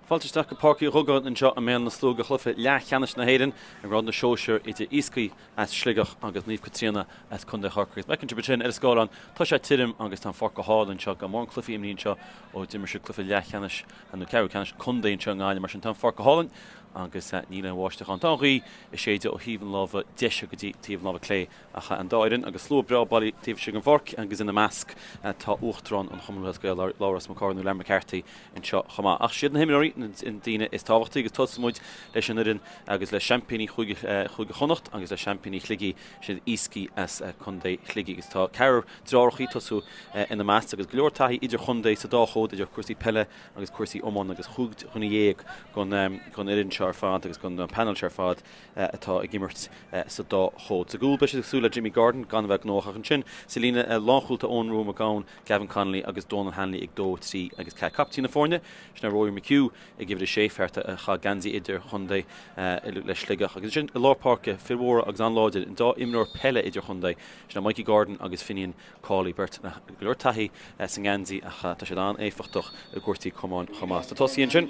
Fáilte isteach go Páirc Uí Dhugáin anseo i mBéal na Slua do chluiche leathcheannais na hÉireann i ngrád na sóisear idir Iascaigh as Sligeach agus Naomh Caitríona as Contae Chorcaí. Agus feiceann sibh ansin ar an scáileán, tá sé tirim agus tá an pháirc go hálainn anseo. Gan mórán cluichí imrithe anseo ó d'imir siad cluiche leathcheannais nó ceathrú ceannais contae anseo i nGaillimh. Mar sin tá an pháirc go hálainn agus níl aon bháisteach ann. Tá an ghaoth ag séideadh ó thaobh an láimhe deise go dtí taobh an láimhe clé Ach an dá fhoireann agus slua breá bailithe taobh istigh den pháirc agus ina measc tá Uachtarán an Chumann Lúthchleas Gael, Labhrás Mac Cárthaigh nó Larry McCarthy anseo chomh maith. Ach siad na himreoirí na daoine is tábhachtaí agus tosóidh muid leis an fhoireann agus le seaimpíní Chúige Chúige Chonnacht agus le seaimpíní Shligigh, sin Iascaigh as Contae Shligigh agus tá ceathrar deartháireacha ag tosú ina measc agus go leor taithí idirchontae sa dá chód idir cúrsaí peile agus cúrsaí iomána agus chúig dhuine dhéag den fhoireann seo ar fad agus den panel seo ar fad atá ag imirt sa dá chód. Sa gcúl, beidh siad ag súil le Jimmy Gordon gan a bheith gnóthach ach ansin sa líne lánchúil tá Eoin Rua Mac Gabhann, Gavin Connolly agus Donal Hanley ag 2, 3 agus 4. Captaen na foirne, sin é Rory McHugh ag uimhir 6, fear a chaith geansaí idirchontae le Sligeach. Agus ansin i lár páirce, fir mhóra agus an-láidir, an dá imreoir peile idirchontae, sin é Mikey Gordon agus Finian Cawley, beirt le go leor taithí sa ngeansaí ach tá siad an-éifeachtach i gcúrsaí camáin chomh maith. Sna tosaithe ansin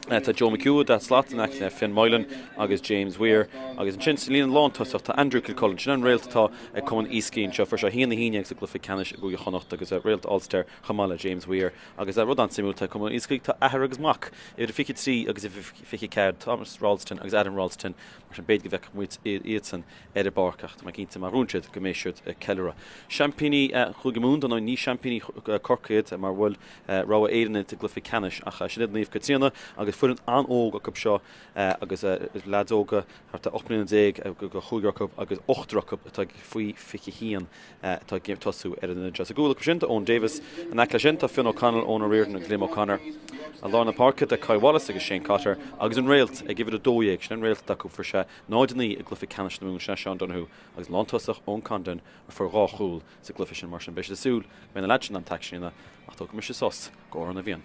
tá Joe McHugh i dtaobh slat in aice le Fionn Moylan agus James Weir agus ansin sa líne lántosach tá Andrew Kilcullen. Sin an réalt atá ag Cumann Iascaigh anseo. Fuair sé 1-11 sa gcluiche ceannais i gCúige Chonnacht agus réalt All-Star chomh maith le James Weir. Agus rud an-suimiúil tá Cumann Iascaigh, tá athair agus mac, uimhir 23 agus uimhir 24, Thomas Ralston agus Adam Ralston, mar sin b'fhéidir go bhfeicfidh muid iadsan ar an bpáirc ach tá mé cinnte má bhuann siad go mbeidh siad ag ceiliúradh. Seaimpíní Chúige Mumhan, dar ndóigh ní seaimpíní Chorcaí iad mar bhuail rogha Éireann iad i gcluiche ceannais ach sin iad Naomh Caitríona agus foireann an-óg acu seo agus leaids óga thart ar 18 mbliana go chúigear acu agus ochtar acu atá faoi 21 atá ag tosú ar an fhoireann seo. Sa gcúl acu sin tá Eoin Davis, in aice leis sin tá Fionn O'Connell, Eoin O'Riordan agus Liam O'Connor. I lár na páirce tá Kai Wallace agus Shane Cotter agus an réalt ag uimhir 12, sin an réalt atá acu, fuair sé 0-9 i gcluiche ceannais na Mumhan, sin é Seán Donoghue agus lántosach Eoin Condon a fuair dhá chúl sa gcluiche sin. Mar sin beidh siad ag súil go mbeidh na leaids sin in ann aicsean a dhéanamh ach tógfaidh mise sos go Amhrán na bhFiann.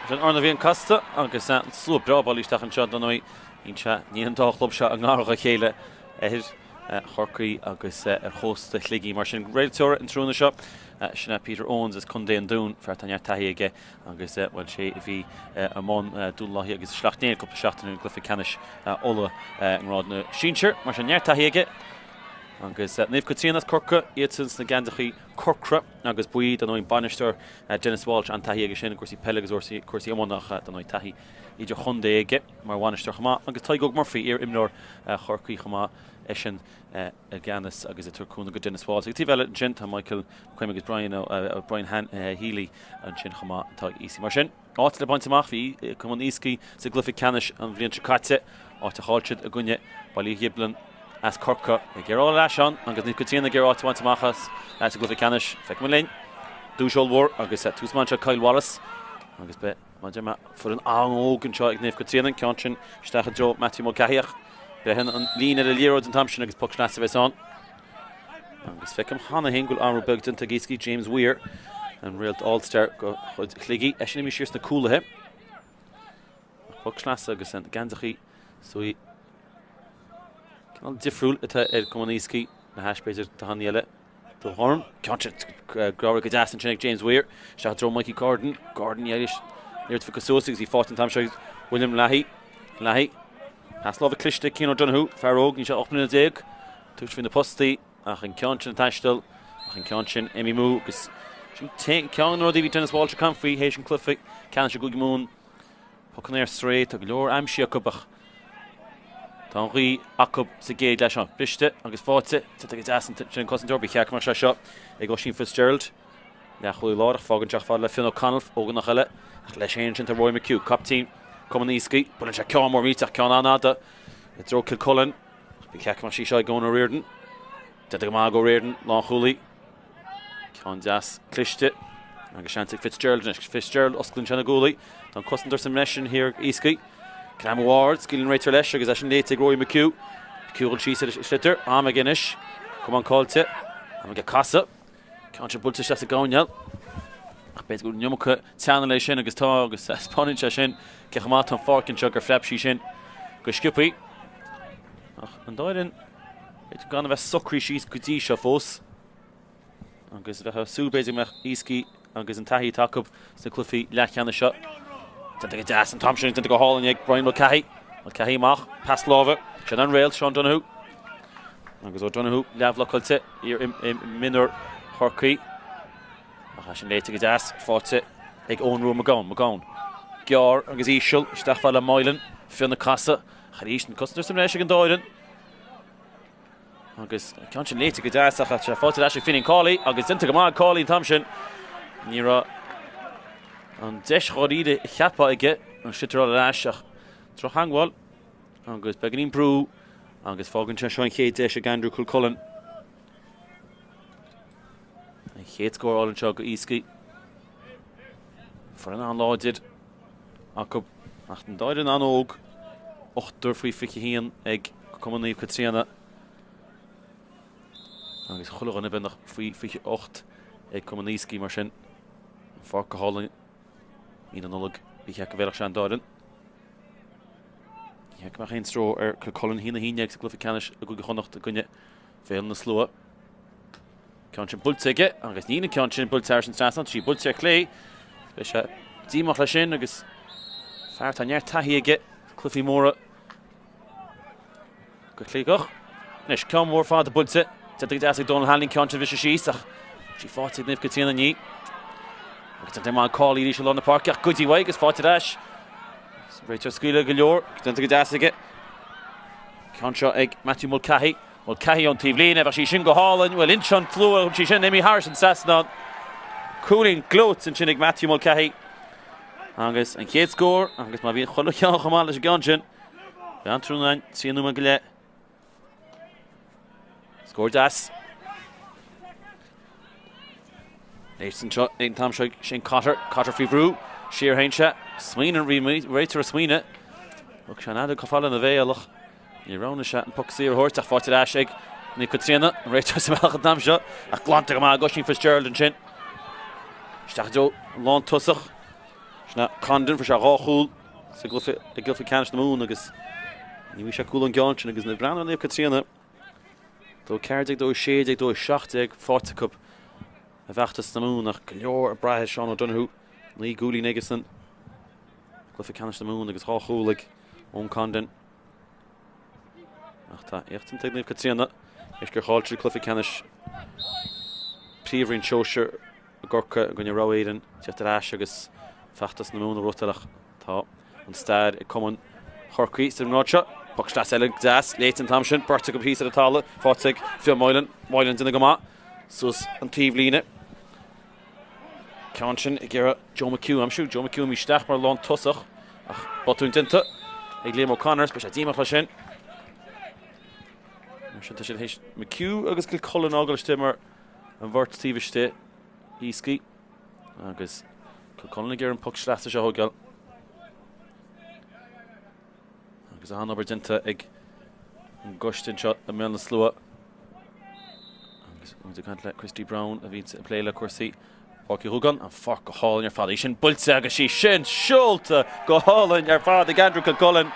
Sin Amhrán na bhFiann casta agus an slua breá bailithe isteach anseo dar ndóigh. Níl an dá chlub seo i ngar dá chéile oirthear Chorcaí agus ar chósta Shligigh. Mar sin réiteoir an tráthnóna seo sin é Peter Owens as Contae an Dúin, fear atá neart taithí aige agus bhuel sé a bhí i mbun Dún Lathaí agus Sleacht Néill cúpla seachtain i gcluiche ceannais Uladh i ngrád na sinsear. Mar sin neart taithí aige agus Naomh Caitríona as Corcaigh iadsan sna geansaithe corcra agus buí dar ndóigh an bainisteoir Denis Walsh an-taithí aige sin i gcúrsaí peile agus cúrsaí iomána ach dar ndóigh taithí idirchontae aige mar bhainisteoir chomh maith agus Tadhg Óg Murphy, iar-imreoir Chorcaí chomh maith, eisean i gceannas agus ag tabhairt cúnamh go Denis Walsh. Ag an taobh eile ansin tá Michael McCoim agus Brian Brian Healy ansin chomh maith atá ag Iascaigh. Mar sin, áit le baint amach, bhí Cumann Iascaigh sa gcluiche ceannais an bhliain seo caite, áit a chaill siad i gcoinne Baile Uí Ghiblin as Corcaigh. Ag iarraidh ar ais ann agus Naomh Caitríona ag iarraidh áit a bhaint amach as sa gcluiche ceannais. Feicfidh muid linn. Duais ollmhór agus tús maith anseo Kyle Wallace agus beidh mar a deir mé foireann an-óg anseo ag Naomh Caitríona, an ceann sin isteach i dtreo Matthew Mulcahy ach braitheann an líne ar an liathróid an t-am sin agus poc sleasa a bheas ann. Agus feicim cheana féin go bhfuil athrú beag déanta ag Iascaigh, James Weir, an réalt All-Star de chuid Shligigh, eisean imithe siar sna cúlaithe. Poc sleasa agus an geansaí suí cineál difriúil atá ar Cumann Iascaigh le hais b'fhéidir dathanna eile do ghorm. Ceann sin greamaithe go deas ansin ag James Weir. Isteach i dtreo Mikey Gordon. Gordon arís. Iarracht faighte suas agus í faighte an t-am seo ag William Leahy. Leahy. Pas láimhe cliste Cian O'Donoghue, fear óg, níl sé ach 18 mbliana. Tabhairt faoi na postaí ach an ceann sin ag taisteal ach an ceann sin imithe amú agus sin ceann de na rudaí a bhí Denis Walsh ag caint faoi théis an cluiche ceannais i gCúige Mumhan. Pocanna ar strae, tá go leor aimsithe acu ach tá an ghaoth acu sa gcéad leath seo. Briste agus faighte, déanta go deas ansin an cosantóir, ba cheart go mbeadh sé seo ag Oisín Fitzgerald. Leathchúlaí láir ach fágann sé chomh fada le Fionn O'Connell, ógánach eile, ach leis féin ansin tá Rory McHugh, captaen Cumann Iascaigh. Buaileann sé ceann mór millteach, ceann an-fhada i dtreo Kilcullen. Ach ba cheart go mbeadh sí seo ag Eoin O'Riordan. Déanta go maith ag O'Riordan, lánchúlaí. Ceann deas cliste agus seans ag Fitzgerald anois. Fitzgerald osclaíonn sé na guaillí. Tá an cosantóir sa mbreis sin thiar ag Iascaigh. Greamú ard, scaoileann an réiteoir leis agus é sin léite ag Rory McHugh. McHugh ag dul síos ar a shliotar. Am aige anois. Camán caillte. Am aige casadh. Ceann sin buailte isteach sa gcoirnéal. Ach b'fhéidir go bhfuil an iomarca teanna léi sin agus tá agus taispeánann sé sin cé chomh maith atá an pháirc anseo gur phreab sí sin go sciobthaí. Ach an dá fhoireann b'fhéidir gan a bheith socraithe síos go dtí seo fós. Agus bheifeá ag súil b'fhéidir go mbeadh Iascaigh agus an taithí atá acu sna cluichí leathcheannais seo. Déanta go deas an t-am sin, déanta go hálainn ag Brian Mulcahy. Mulcahy amach, pas láimhe, sin an réalt, Sean Donoghue. Agus O'Donoghue leathbhlocáilte iar-mhionúr Chorcaí. Ach é sin léite go deas, faighte ag Eoin Rua McGowan. McGowan gearr agus íseal, isteach fad le Moylan, Fionn ag casadh. Ach arís an cosantóir sa mbreis ag an dá fhoireann. Agus an ceann sin léite go deas ach tá sé faighte ar ais ag Finian Cawley agus déanta go maith ag Cawley an t-am sin. Ní raibh an deis dháiríre a cheapfá aige an sliotar a fháil ar ais ach drochtheagmháil agus beagáinín brú agus fágann sé seo an chéad deis ag Andrew Kilcullen. An chéad scór a fháil anseo go Iascaigh. Foireann an-láidir acu ach an dá fhoireann an-óg, ochtar faoi 21 ag Cumann Naomh Caitríona agus chuile dhuine beagnach faoi 28 ag Cumann Iascaigh mar sin an pháirc go hálainn mí na Nollag ba cheart go bhfeilfeadh sé an dá fhoireann. Ní cheart go mbeadh aon stró ar Kilcullen 1-11 sa gcluiche ceannais i gCúige Chonnacht i gcoinne Bhéal na Slua. Ceann sin buailte aige agus níl an ceann sin buailte thar an trasnán, tá sí buailte ar chlé. Beidh sé díomách leis sin agus fear atá neart taithí aige cluichí móra go Sligeach. Anois ceann mór fada buailte, déanta go deas ag Donal Hanley, ceann sin bhris síos ach sí faighte ag Naomh Caitríona ní. Agus déanta amach Cawley arís i lár na páirce ach goidte uaidh agus faighte ar ais. Réiteoir scaoileadh go leor, déanta go deas aige. Ceann seo ag Matthew Mulcahy. Mulcahy ón taobhlíne, bheadh sí sin go hálainn, bhuel inse an tslua, thug sí sin imithe thairis an trasnán. Cúilín gleoite ansin ag Matthew Mulcahy. Agus an chéad scór, agus má bhíonn chuile cheann chomh maith leis an gceann sin, beidh an-trua againn, 3 nóiméad go leith. Scór deas. Éist anseo ag an t-am seo ag Shane Cotter, Cotter faoi bhrú, siar a théann sé, smaoineann, réiteoir ag smaoineamh. Thug sé an fheadóg chomh fada lena bhéal ach níor roghnaigh sé an poc saor a thabhairt ach faighte ar ais ag Naomh Caitríona, an réiteoir sa mbealach an t-am seo ach glanta go maith ag Oisín Fitzgerald ansin. Isteach i dtreo an lántosach. Sin é Condon, fuair sé dhá chúl sa gcluiche i gcluiche ceannais na Mumhan agus ní bhfaighidh sé cúl ón gceann sin agus nuair a breathnaíonn Naomh Caitríona 2 14, 2 16, 2 17 faighte acu i bhfeachtas na Mumhan ach go leor ag brath ar Seán O'Donoghue, 9 gcúilín aigesan i gcluiche ceannais na Mumhan agus dhá chúl ag Eoin Condon. Ach tá éacht déanta ag Naomh Caitríona théis gur chaill siad cluiche ceannais Príomhroinn Sóisir i gCorcaigh i gcoinne Rogha Éireann teacht ar ais agus feachtas na Mumhan a bhuachtáil ach tá an stair ag cumann Chorcaí sa ngrád seo. Poc sleasa eile deas, léite an t-am sin, beirt acu thíos ar an talamh, faighte ag Fionn Moylan, Moylan déanamh go maith suas an taobhlíne. Ceann sin ag iarraidh Joe McHugh a aimsiú. Joe McHugh imithe isteach mar lántosach ach botún déanta ag Liam O'Connor. Beidh sé díomách leis sin. Mar sin tá siad théis McHugh agus Kilcullen a fhágáil istigh mar an bheirt taobh istigh Iascaigh agus Kilcullen ag iarraidh an poc sleasa seo a thógáil. Agus an-obair déanta ag an gcoiste anseo i mBéal na Slua. Agus muid ag caint le Christy Brown a bhíonn ag plé le cúrsaí Páirc Uí Dhúgáin, an pháirc go hálainn ar fad. Í sin buailte agus í sin seolta go hálainn ar fad ag Andrew Kilcullen.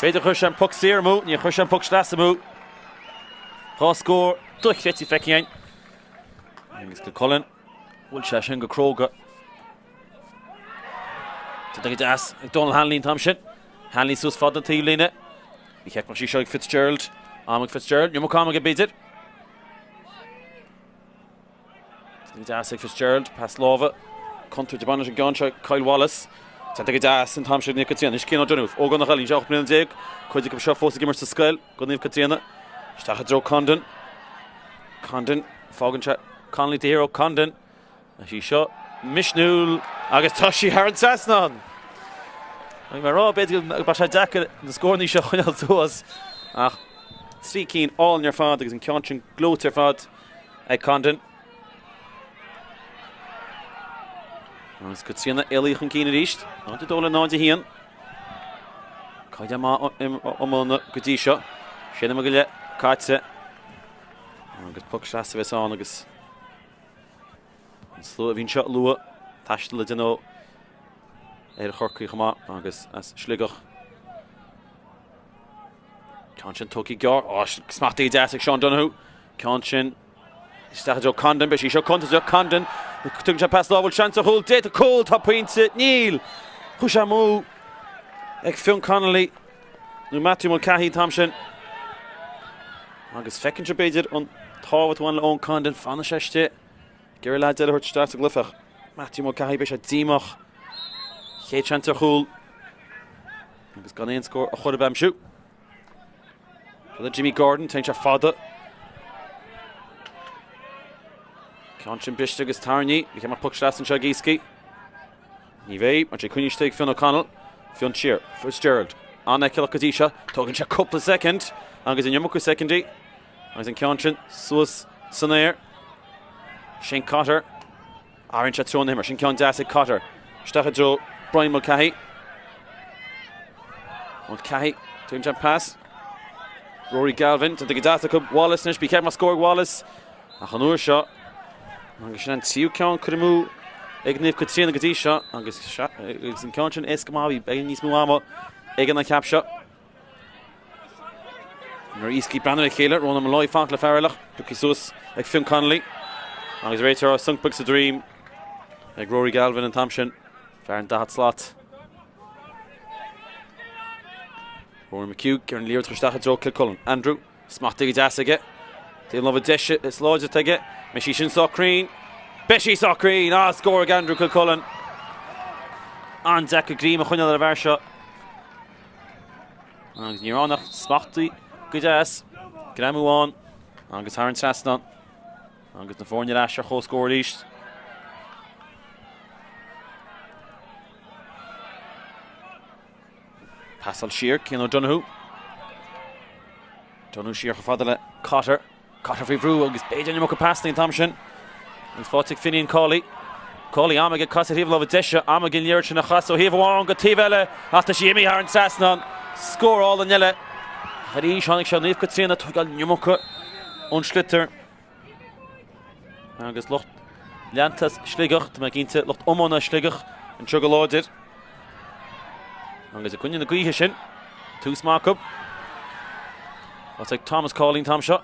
B'fhéidir chuir sé an poc saor amú, níor chuir sé an poc sleasa amú. Dhá scór dochreidte feicthe againn. Agus Kilcullen, bhuail sé sin go cróga. Déanta go deas ag Donal Hanley an t-am sin. Hanley suas fad na taobhlíne. Bhí check sí seo ag Fitzgerald. Am ag Fitzgerald. Iomarca ama aige b'fhéidir. Déanta go deas ag Fitzgerald. Pas láimhe. Contúirt ag baint leis an gceann seo Kyle Wallace. Déanta go deas an t-am sin ag Naomh Caitríona. Anois Cian O'Donoghue. Ógánach eile, 18 mbliana. Cuid acu seo fós ag imirt sa scoil go Naomh Caitríona. Isteach i dtreo Condon. Condon. Fágann sé Connolly to hero. Condon. Tá sí seo misniúil agus tá sí thar an trasnán! Bhí mé ag rá b'fhéidir go mbeadh sé deacair na scóranna seo a choinneáil suas ach 3 cinn álainn ar fad agus an ceann sin gleoite ar fad ag Condon. Agus Caitríona éalaithe chun cinn arís. 0-2 le 0-1. Caighdeán maith iomána go dtí seo. Sé nóiméad go leith caite. Agus poc sleasa a bheas ann agus an slua a bhí anseo luath, taisteal le déanamh ar Chorcaigh chomh maith agus as Sligeach. Ceann sin tógtha gearr. Á, smachtaithe deas ag Seán Donoghue. Ceann sin isteach i dtreo Condon. Beidh sí seo contúirteach. Condon. Tugann sé pas láimhe. Seans ar chúl. D'fhéadfadh cúl. Tá pointe. Níl. Chuaigh sé amú ag Fionn Connolly nó Matthew Mulcahy an t-am sin. Agus feiceann sibh b'fhéidir an tábhacht a bhain le Eoin Condon. Fanann sé istigh. Ag iarraidh leaid eile a thabhairt isteach sa gcluiche. Matthew Mulcahy, beidh sé díomách. Chéad seans ar chúl. Agus gan aon scór a chur a aimsiú. Seo Jimmy Gordon, téann sé fada. Ceann sin briste agus tarraingthe. Bhí ceann poc sleasa anseo ag Iascaigh. Ní bheidh, mar tá sé coinnithe ag Fionn O'Connell. Fionn siar, Fitzgerald. An-fheiceálach go dtí seo. Tógann sé cúpla soicind agus an iomarca soicindí. Agus an ceann sin suas san aer. Shane Cotter. Athraíonn sé treo na himeartha. Sin ceann deas ag Cotter. Isteach i dtreo Brian Mulcahy. Mulcahy, tugann sé an pas. Rory Galvin, déanta go deas acu. Wallace anois, bí ceart má scór ag Wallace. Ach an uair seo, agus sin an tríú ceann curtha amú ag Naomh Caitríona go dtí seo, agus an ceann sin éasca maith, bhí beagán níos mó ama ag an cheap seo. Nuair Iascaigh ag breathnú ar a chéile, Ronan Molloy fanacht le fear eile, pioctha suas ag Fionn Connolly agus réiteoir sonc beag sa droim ag Rory Galvin an t-am sin, fear an 40 slat. Rory McHugh ag an liathróid isteach i dtreo Kilcullen. Andrew, smachtaithe go deas aige. Taobh láimhe deise is láidre atá aige. Beidh sí sin sách cruinn. Beidh sí sách cruinn! Ah, scór ag Andrew Kilcullen. An-deacair greim a choinneáil ar an bhfear seo. Agus ní raibh ann ach smachtaithe go deas. Greamú ann agus thar an trasnán. Agus na foirne ar ais ar comhscór arís. Pasáil siar, Cian O'Donoghue. Donoghue siar chomh fada le Cotter. Cotter faoi bhrú agus b'fhéidir an iomarca pasanna an t-am sin. Agus faighte ag Finian Cawley. Cawley am aige casadh ar thaobh láimhe deise, am aige an liathróid sin a chasadh ó thaobh amháin go taobh eile ach tá sí imithe thar an trasnán. Scór álainn eile. Ach arís tháinig sé Naomh Caitríona ag tógáil an iomarca ón sliotar. Agus lucht leanta Sligeach, tá mé cinnte, lucht iomána Sligeach anseo go láidir. Agus i gcoinne na gaoithe sin, tús maith acu. Faighte ag Thomas Cawley an t-am seo.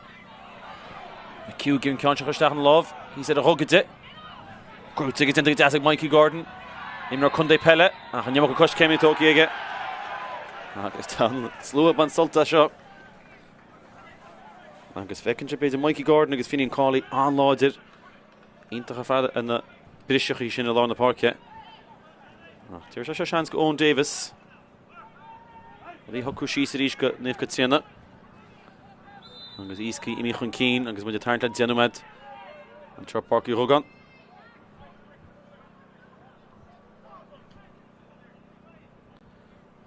McHugh ag an ceann seo isteach ina lámh, thíos ar a ghogaide. Gnóite go déanta go deas ag Mikey Gordon. Imreoir contae peile, ach an iomarca coiscéimeanna tógtha aige. Agus tá an slua ag baint sult as seo. Agus feiceann sibh b'fhéidir Mikey Gordon agus Finian Cawley an-láidir. Iontach ar fad ar na briseachaí sin i lár na páirce. Ach tabharfaidh sé seo seans go Eoin Davis. Rudaí a shocrú síos arís go Naomh Caitríona. Agus Iascaigh imithe chun cinn agus muid ag tarraingt le 10 nóiméad anseo i Páirc Uí Dhubhgáin.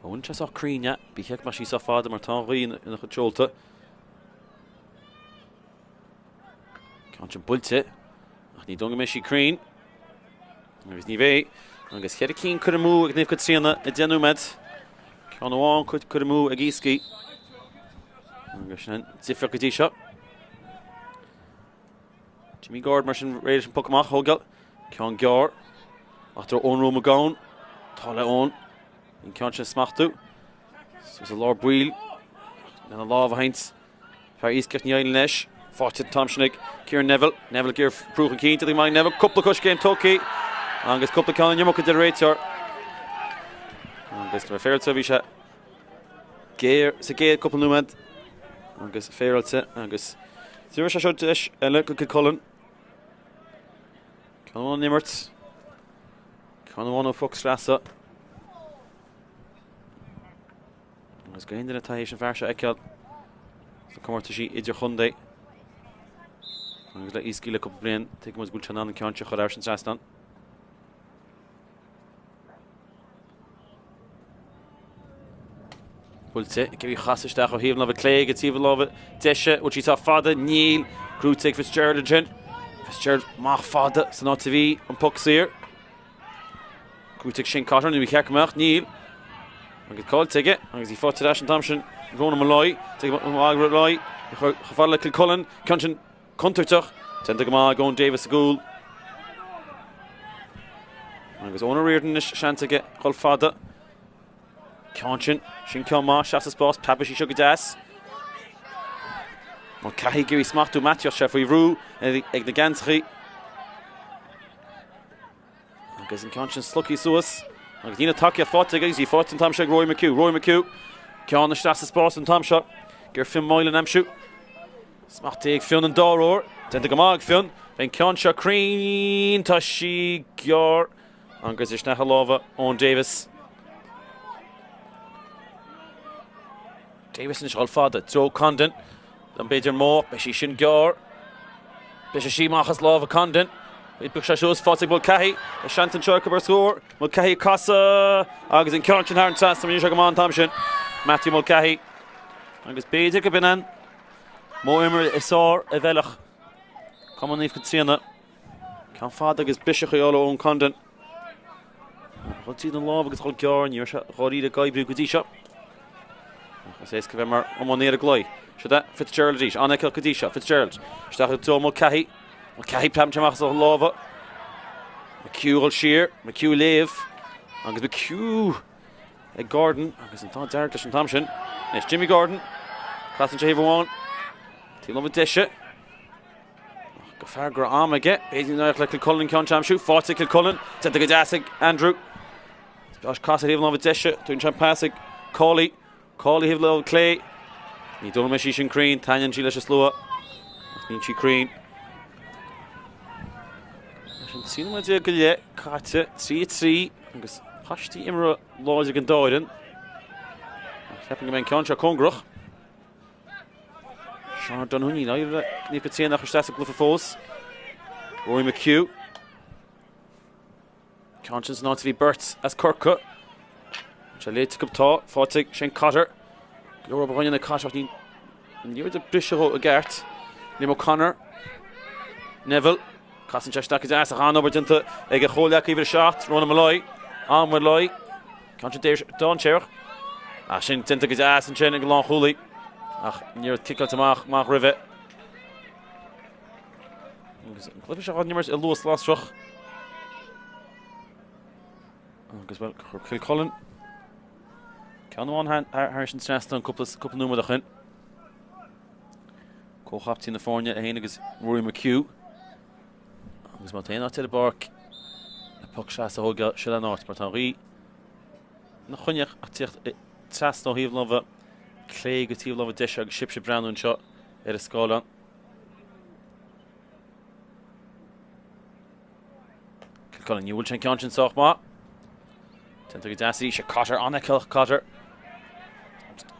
Bhain sé sách cruinn é. Bí cheart go mbeadh sí sách fada mar tá an ghaoth ina chuid seolta. Ceann sin buailte, ach ní dóigh go mbeidh sí cruinn. Agus ní bheidh. Agus cheithre cinn curtha amú ag Naomh Caitríona i 10 nóiméad. Ceann amháin curtha amú ag Iascaigh. Agus sin an difríocht go dtí seo. Jimmy Gordon mar sin réidh leis an poc amach a thógáil. Ceann gearr. Ach treo Eoin Rua McGowan. Tá le Eoin. An ceann sin a smachtú. Suas i lár baill. Lena lámh a sheinnt. Fear Iascaigh ní éiríonn leis. Faighte an t-am sin ag Kieran Neville. Neville ag iarraidh brú chun cinn. Déanta go maith ag Neville. Cúpla coiscéim tógtha. Agus cúpla ceann an iomarca deir an réiteoir. Agus le féaráilte bhí sé géar sa gcéad cúpla nóiméad. Agus féaráilte agus tabharfaidh sé seo deis eile go Kilcullen. Ceann amháin ón imirt. Ceann amháin ó phoc sleasa. Agus d'aon duine atá théis an fear seo a fheiceáil sna comórtaisí idirchontae. Agus le Easkey le cúpla bliain, tuigeann muid go bhfuil sé in ann an ceann seo a chur thar an trasnán. Buailte ag iarraidh a chasadh isteach ó thaobh na láimhe clé go taobh na láimhe deise. Bhfuil sí sách fada? Níl. Gnóthaithe ag Fitzgerald ansin. Fitzgerald amach fada san áit a bhí an poc saor. Gnóthaithe ag Shane Cotter, ní cheart go mbeadh. Níl. Agus caillte aige agus í faighte ar ais an t-am sin. Ronan Molloy. Molloy. Chomh fada le Kilcullen. Ceann sin contúirteach. Déanta go maith ag Eoin Davis sa gcúl. Agus Eoin O'Riordan anois seans aige dhul fada. Ceann sin, sin ceann maith, isteach sa spás, preabfaidh sí seo go deas. Mulcahy ag iarraidh smachtú Matthew ach sé faoi bhrú ag na geansachaí. Agus an ceann sin slogtha suas. Agus níl an tacaíocht faighte aige agus í faighte an t-am seo ag Rory McHugh. Rory McHugh, ceann isteach sa spás an t-am seo. Ag iarraidh Fionn Moylan a aimsiú. Smachtaithe ag Fionn an dara huair. Déanta go maith ag Fionn. Beidh an ceann seo cruinn. Tá sí gearr. Agus isteach i lámha Eoin Davis. Davis anois ag dul fada. Joe Condon. An b'fhéidir mó. Beidh sí sin gearr. Beidh sí amach as lámha Condon. Oibreoidh sé suas. Faighte ag Mulcahy. Tá seans anseo acu ar scór. Mulcahy ag casadh. Agus an ceann sin thar an trasnán. Rinne sé go maith an t-am sin. Matthew Mulcahy. Agus b'fhéidir go b'in an modh imeartha is fearr a bhfeilfeadh Cumann Naomh Caitríona. Ceann fada agus biseach a fháil ó Eoin Condon. Dhul tríd an lámh agus dhul gearr, ní raibh sé dháiríre ag oibriú go dtí seo. Ach is éasca bheith mar iománaí ar an gclaí. Seo é Fitzgerald arís, an-fheiceálach go dtí seo. Fitzgerald, isteach i dtreo Mulcahy. Mulcahy preabann sé amach as a lámha. McHugh dhul siar, McHugh ag léamh. Agus McHugh ag Gordon agus an t-ádh dearg leis an t-am sin. Anois Jimmy Gordon, casann sé thaobh amháin. Taobh láimhe deise. Ach gur fearr go raibh am aige. B'fhéidir nach le Kilcullen an ceann seo a aimsiú. Faighte ag Kilcullen. Déanta go deas ag Andrew. Josh casadh thaobh láimhe deise. Tugann sé an pas ag Cawley. Cawley thaobh láimhe clé. Ní dóigh liom é sí sin cruinn. Taitníonn sí leis an slua. Ach níl sí cruinn. Leis an 13 nóiméad go leith caite, 3-3 agus paistí imeartha láidir ag an dá fhoireann. Ach cheapfainn go mbeidh an ceann seo cóngarach. Seán Donoghue, níl éirithe le Naomh Caitríona a chur isteach sa gcluiche fós. Rory McHugh. Ceann sin san áit a bhí beirt as Corcaigh. Sé léite acu tá, faighte ag Shane Cotter. Go leor obair ag Cotter ach ní ní raibh briseadh i gceart. Liam O'Connor. Neville. Casann sé isteach go deas ach an-obair déanta ag a chomhleacaí uimhir 7, Ronan Molloy. An Molloy. Ceann sin dainséarach. Ach sin déanta go deas ansin ag an lánchúlaí. Ach ní raibh ciceáilte amach amach roimhe. Agus an cluiche seo á n-imirt i luas lasrach. Agus bhuel, chuir Kilcullen ceann amháin thar an trasnán cúpla cúpla nóiméad ó shin. Comhchaptaen na foirne é féin agus Rory McHugh. Agus má tá aon áit ar an bpáirc le poc sleasa a thógáil, seo an áit mar tá an ghaoth ina choinne ach tíocht trasna ó thaobh láimhe clé go taobh láimhe deise agus sibhse ag breathnú anseo ar an scáileán. Kilcullen, ní bhfuil sé an ceann sin sách maith. Déanta go deas arís ag Cotter, an-fheiceálach Cotter.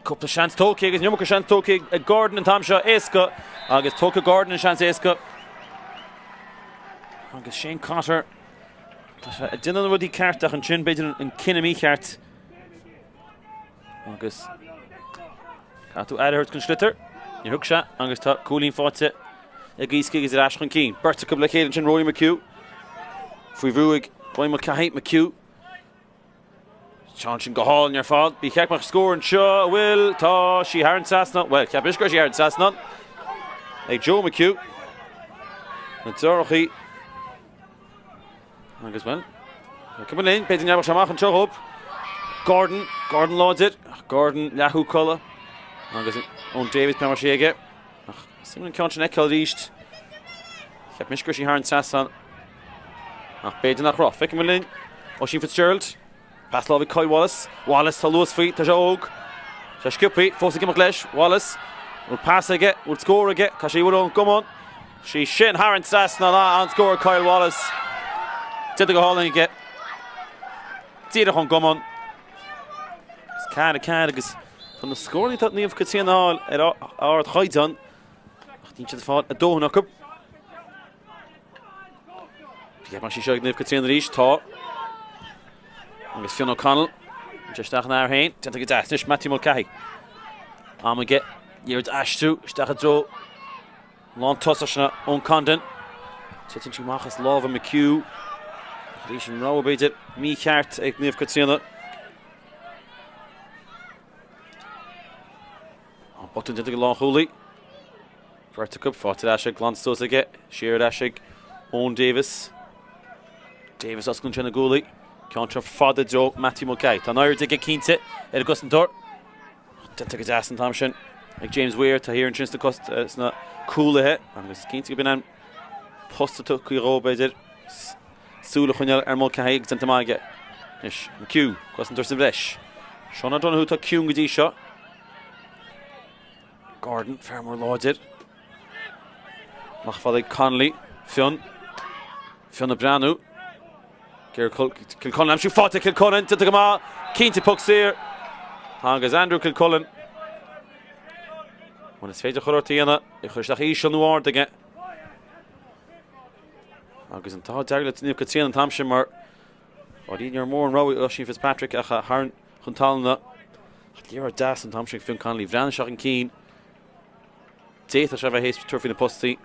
Cúpla seans tógtha agus an iomarca seans tógtha ag Gordon an t-am seo éasca agus tógtha Gordon an seans éasca. Agus Shane Cotter tá sé ag déanamh na rudaí ceart ach ansin b'fhéidir an cinneadh mícheart. Agus caithfidh tú aire a thabhairt don sliotar. Níor thug sé agus tá cúilín faighte ag Easkey agus ar ais chun cinn. Beirt acu le chéile ansin Rory McHugh. Faoi bhrú ag Brian Mulcahy, McHugh. Ceann sin go hálainn ar fad. Ba cheart go mbeadh scór anseo a bhfuil tá sí thar an trasnán. Bhuel, cheap mise go raibh sí thar an trasnán ag Joe McHugh. Na deorachaí. Agus bhuel, cuma linn, b'fhéidir go ngearrfadh sé amach anseo dhób. Gordon, Gordon láidir, ach Gordon leathshúcála. Agus Eoin Davis beidh sé aige. Ach suimiúil an ceann sin a fheiceáil arís. Cheap mise go raibh sí thar an trasnán. Ach b'fhéidir nach raibh. Feicfimid linn. Oisín Fitzgerald. Pas láimhe Kyle Wallace. Wallace, tá luas faoi, tá sé óg. Sé sciobtha, fós ag imeacht leis. Wallace. Bhfuil pas aige, bhfuil scór aige, tá sé i bhfuil ón gcamán. Sí sin thar an trasnán, an scór Kyle Wallace. Déanta go hálainn aige. Díreach ón gcamán. Is 4 4 agus tá na scóranna atá Naomh Caitríona a fháil ar ardchaighdeán. Ach níl siad ag fáil a dóthain acu. Cé mbeidh sí seo ag Naomh Caitríona arís? Tá. Agus Fionn O'Connell. Sé isteach ina fhear féin. Déanta go deas. Anois Matthew Mulcahy. Am aige. Liathróid a aistriú isteach i dtreo lántosach sin Eoin Condon. Titeann sí amach as lámha McHugh. Arís an rogha b'fhéidir mícheart ag Naomh Caitríona. An botún déanta ag an lánchúlaí. Beirt acu faighte ar ais ag glanta suas aige, siar ar ais ag Eoin Davis. Davis osclaíonn sé na guaillí. Ceann seo fada i dtreo Matthew Mulcahy. Tá an aird aige cinnte ar an gcosantóir. Déanta go deas an t-am sin ag James Weir. Tá thiar ansin sna cúlaithe agus cinnte go b'in an post a tugtha dhó b'fhéidir. Súil a choinneáil ar Mulcahy agus déanta maith aige. Anois McHugh, cosantóir sa bhreis. Seán O'Donoghue atá ciúin go dtí seo. Gordon, fear mór láidir. Amach fada ag Connolly. Fionn. Fionn ag breathnú. Kilcullen aimsiú faighte Kilcullen. Déanta go maith. Cinnte poc saor. Agus Andrew Kilcullen. Bhuel is féidir chuile shórt a dhéanamh. É a chur isteach íseal nó ard aige. Agus an t-ádh dearg le Naomh Caitríona an t-am sin mar bhí níor mhór an rogha í Oisín Fitzpatrick ach a tharraing chun talún. Liathróid deas an t-am sin ag Fionn Connolly. Bhreathnaigh sé chun cinn. D'fhéadfadh sé a bheith théis tabhairt faoi na postaí.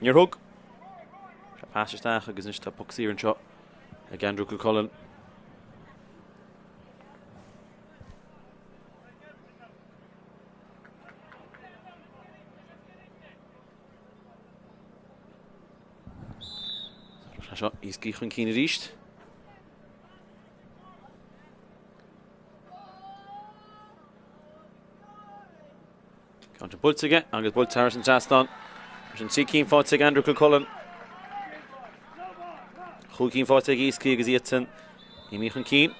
Níor thug. Sé pas isteach agus anois tá poc saor anseo ag Andrew Kilcullen. Seo Easkey chun cinn arís. Ceann buailte aige agus buailte thar an trasnán. Sin 3 cinn faighte ag Andrew Kilcullen. Chúig cinn faighte ag Easkey agus iadsan imithe chun cinn.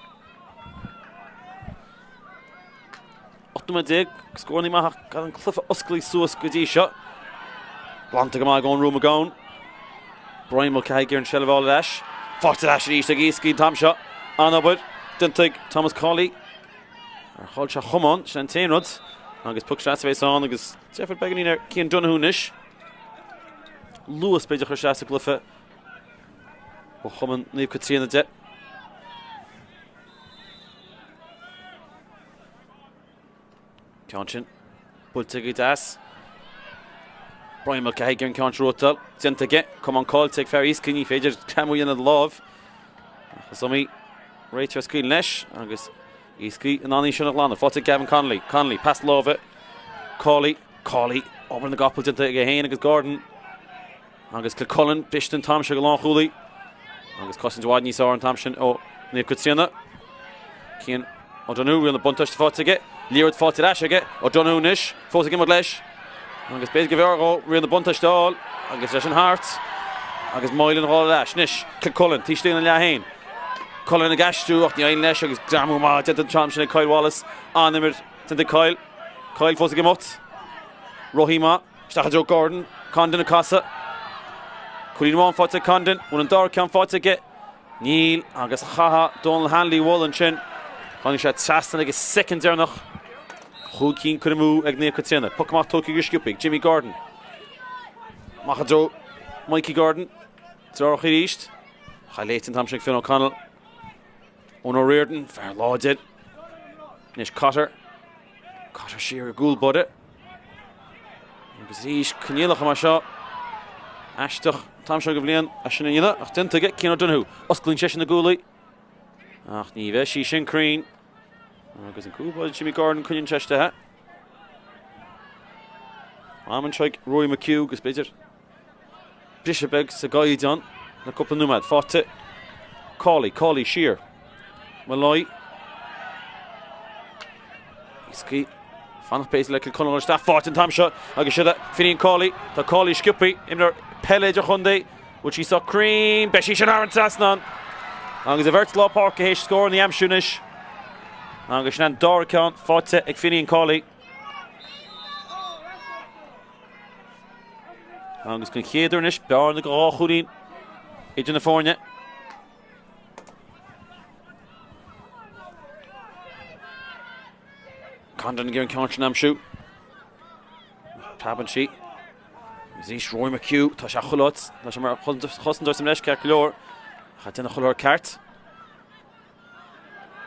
18 nóiméad, scóranna maithe ach gan an cluiche osclaithe suas go dtí seo. Glanta go maith ag Eoin Rua McGowan. Brian Mulcahy ag iarraidh an tseilbh a fháil ar ais. Faighte ar ais arís ag Easkey an t-am seo. An-obair déanta ag Thomas Cawley. Ar chaill sé a chamán, sin an t-aon rud. Agus poc sleasa a bheas ann agus deifir beagáinín ar Cian Donoghue anois. Luas b'fhéidir a chur isteach sa gcluiche ó Chumann Naomh Caitríona de. Ceann sin buailte go deas. Brian Mulcahy ag iarraidh an ceann seo a rútáil. Déanta aige. Camán caillte ag fear Easkey. Ní féidir greamú a dhéanamh de láimh. Ach is iomaí réiteoir a scaoileann leis agus Easkey in ann í sin a ghlanadh. Faighte ag Gavin Connolly. Connolly, pas láimhe. Cawley. Cawley. Obair na gcapall déanta aige féin agus Gordon. Agus Kilcullen briste an t-am seo ag an lánchúlaí. Agus cosaint i bhfad níos fearr an t-am sin ó Naomh Caitríona. Cian O'Donoghue, riail na buntáiste faighte aige. Liathróid faighte ar ais aige. O'Donoghue anois, fós ag imeacht leis. Agus b'fhéidir go mb'fhearr dhó riail na buntáiste a fháil. Agus leis an thart. Agus Moylan a dhul ar ais. Anois, Kilcullen, taobh istigh den leath féin. Cullen ag aistriú ach ní éiríonn leis agus greamú maith déanta an t-am sin ag Kyle Wallace. An-imirt déanta ag Kyle. Kyle fós ag imeacht. Rothaí maith. Isteach i dtreo Gordon. Condon ag casadh. Cúilín amháin faighte ag Condon. Bhfuil an dara ceann faighte aige? Níl. Agus chaithfeadh Donal Hanley a mholadh ansin. Tháinig sé trasna ag an soicind deireanach. Chúig cinn curtha amú ag Naomh Caitríona. Poc amach tógtha go sciobtha ag Jimmy Gordon. Amach i dtreo Mikey Gordon. Deartháir arís. Chaith léite an t-am sin ag Fionn O'Connell. Eoin O'Riordan, fear láidir. Anois Cotter. Cotter siar i gcúl báire. Agus arís coinníollacha mar seo. Aisteach an t-am seo den bhliain é sin a dhéanamh ach déanta aige Cian O'Donoghue. Osclaíonn seisean na guaillí. Ach ní bheidh sí sin cruinn. Agus an cúl báire Jimmy Gordon coinníonn sé istigh é. Am anseo ag Rory McHugh agus b'fhéidir Briseadh beag sa gcaighdeán le cúpla nóiméad. Faighte Cawley, Cawley siar. Molloy. Easkey. Fanacht b'fhéidir le Kilcullen isteach. Faighte an t-am seo agus siad Finian Cawley. Tá Cawley sciobtha. Imreoir peile idirchontae. Bhfuil sí sách cruinn? Beidh sí sin thar an trasnán. Agus a bheirt lár páirce théis scór a aimsiú anois. Agus sin an dara ceann faighte ag Finian Cawley. Agus den chéad uair anois, bearna de dhá chúilín idir na foirne. Condon ag iarraidh an ceann sin a aimsiú. Preabann sí. Agus arís Rory McHugh, tá sé chuile áit, tá sé mar chosantóir sa mbreis ceart go leor, ach ag déanamh chuile shórt ceart.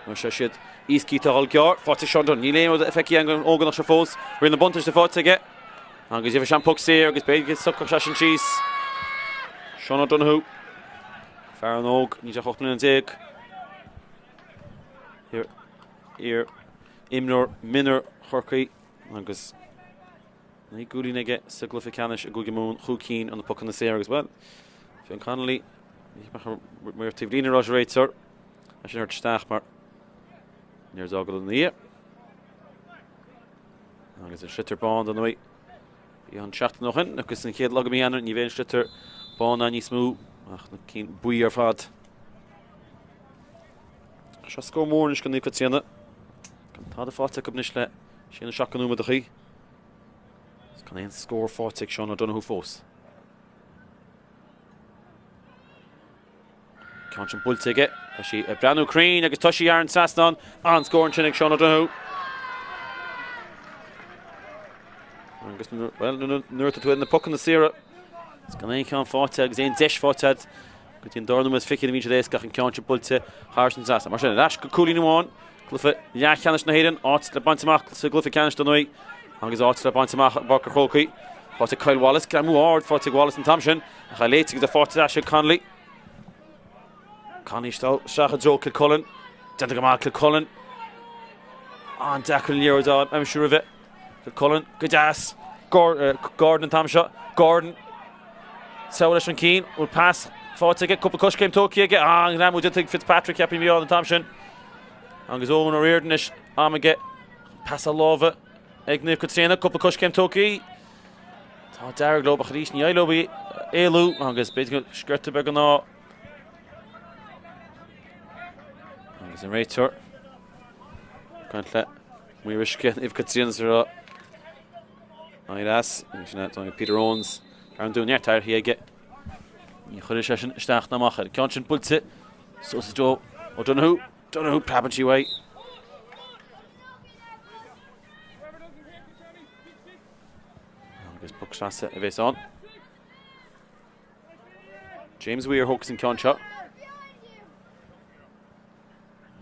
Nó seo siad Easkey atá ag dul gearr, faighte ag Sean Dunne. Níl aon rud feicthe ag an ógánach seo fós. Riail na buntáiste faighte aige. Agus gheobhaidh sé an poc saor agus b'fhéidir go socródh sé sin síos. Sean O'Donoghue, fear an-óg, níl sé ach 18 mbliana. Iar imreoir mionúir Chorcaí agus 9 gcúilín aige sa gcluiche ceannais i gCúige Mumhan, chúig cinn ó na pocanna saora agus, bhuel, Fionn Connolly, ní maor taobh líne a raibh sé réiteoir, é sin a thabhairt isteach mar níor d'fhágáil ina dhiaidh. Agus an sliotar bán dar ndóigh, bhí an seachtain ó shin agus an chéad lá de mhí Eanáir, ní bheidh an sliotar bán ann níos mó ach na cinn buí ar fad. Seo scór mór anois do Naomh Caitríona. Gan tada faighte acu anois le sé nó seacht de nóiméadachaí. Is gan aon scór faighte ag Seán O'Donoghue fós. Ceann sin buailte aige. Tá sí ag breathnú cruinn agus tá sí thar an trasnán. An-scór ansin ag Seán O'Donoghue. Agus bhuel, nuair atá tú ar na pocanna saora, is gan aon cheann faighte agus aon deis faighte agat go dtí an dara nóiméad fichid a bhíonn siad éasca ach an ceann sin buailte thar an trasnán. Mar sin, ar ais go cúilín amháin. Cluiche leathcheannais na hÉireann, áit le baint amach sa gcluiche ceannais dar ndóigh agus áit le baint amach i bPáirc an Chrócaigh. Faighte ag Kyle Wallace, greamú ard faighte ag Wallace an t-am sin, ach é léite agus é faighte ar ais ag Connolly. Connolly isteach i dtreo Kilcullen. Déanta go maith Kilcullen. An-deacair an liathróid a aimsiú roimhe. Kilcullen go deas. Gordon an t-am seo. Gordon. Seo leis an cinn. Bhfuil pas faighte aige. Cúpla coiscéim tógtha aige. Ah, an greamú déanta ag Fitzpatrick, ceapaim a bhí ann an t-am sin. Agus Eoin O'Riordan anois am aige. Pas láimhe ag Naomh Caitríona. Cúpla coiscéim tógtha. Tá dearg leo ach arís ní éileoidh éalú agus b'fhéidir go sciorta beag an ádh. Agus an réiteoir. Caint le Maor Uisce Naomh Caitríona sa rá. An-deas, agus sin é Peter Owens ar an dún neart taithí aige. Ní chuirfidh sé sin isteach ná amach air. Ceann sin buailte suas i dtreo O'Donoghue. Donoghue preabann sí uaidh. Agus poc trasna a bhéas ann. James Weir thógfas an ceann seo.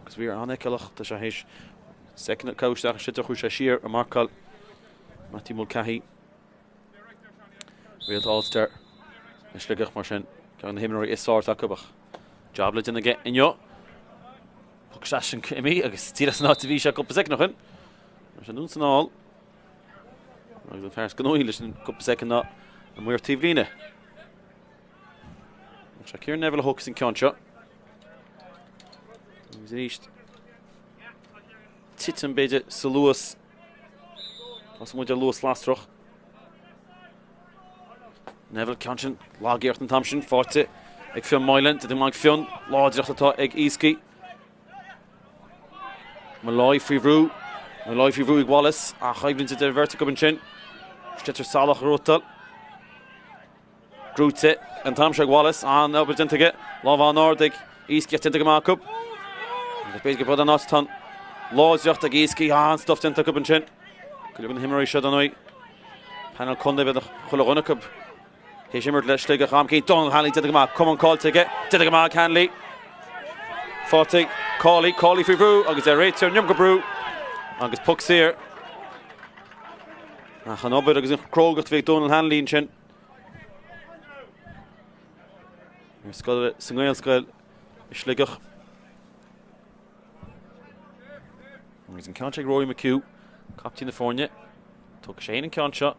Agus Weir an-fheiceálach, tá sé théis soicind a caitheadh isteach an sliotar, chuaigh sé siar ag marcáil Matthew Mulcahy. Réalta All-Star le Sligeach mar sin, ceann de na himreoirí is fearr atá acu ach jab le déanamh aige inniu. Poc isteach sin imithe agus díreach san áit a bhí sé cúpla soicind ó shin. Mar sin anonn 's anall. Agus an fear is gnóthaí leis an gcúpla soicind ná an maor taobhlíne. Seo Kieran Neville a thógfas an ceann seo. Agus arís titim b'fhéidir sa luas. Thosaigh muid ar luas lasrach. Neville ceann sin lagiarracht an t-am sin faighte ag Fionn Moylan. Déanta go maith ag Fionn. Láidreacht atá ag Easkey. Molloy faoi bhrú. Molloy faoi bhrú ag Wallace. Ach coimhlint idir an bheirt acu ansin. Sliotar salach a ghnóthachtáil. Gnóite an t-am seo ag Wallace. An-obair déanta aige. Lámh an-ard ag Easkey ach déanta go maith acu. Agus b'fhéidir gurb an áit atá an láidreacht ag Easkey. An-stuif déanta acu ansin. Go leor de na himreoirí seo dar ndóigh. Panel contae beagnach chuile dhuine acu. Théis imirt le Sligeach am éicint. Donal Hanley déanta go maith. Camán caillte aige. Déanta go maith ag Hanley. Faighte ag Cawley. Cawley faoi bhrú agus ar réiteoir an iomarca brú. Agus poc saor. Ach an obair agus an chrógacht a bhí ag Donal Hanley ansin. Ar scoil sa nGaelscoil i Sligeach. Agus an ceann seo ag Rory McHugh, captaen na foirne. Tógfaidh sé féin an ceann seo.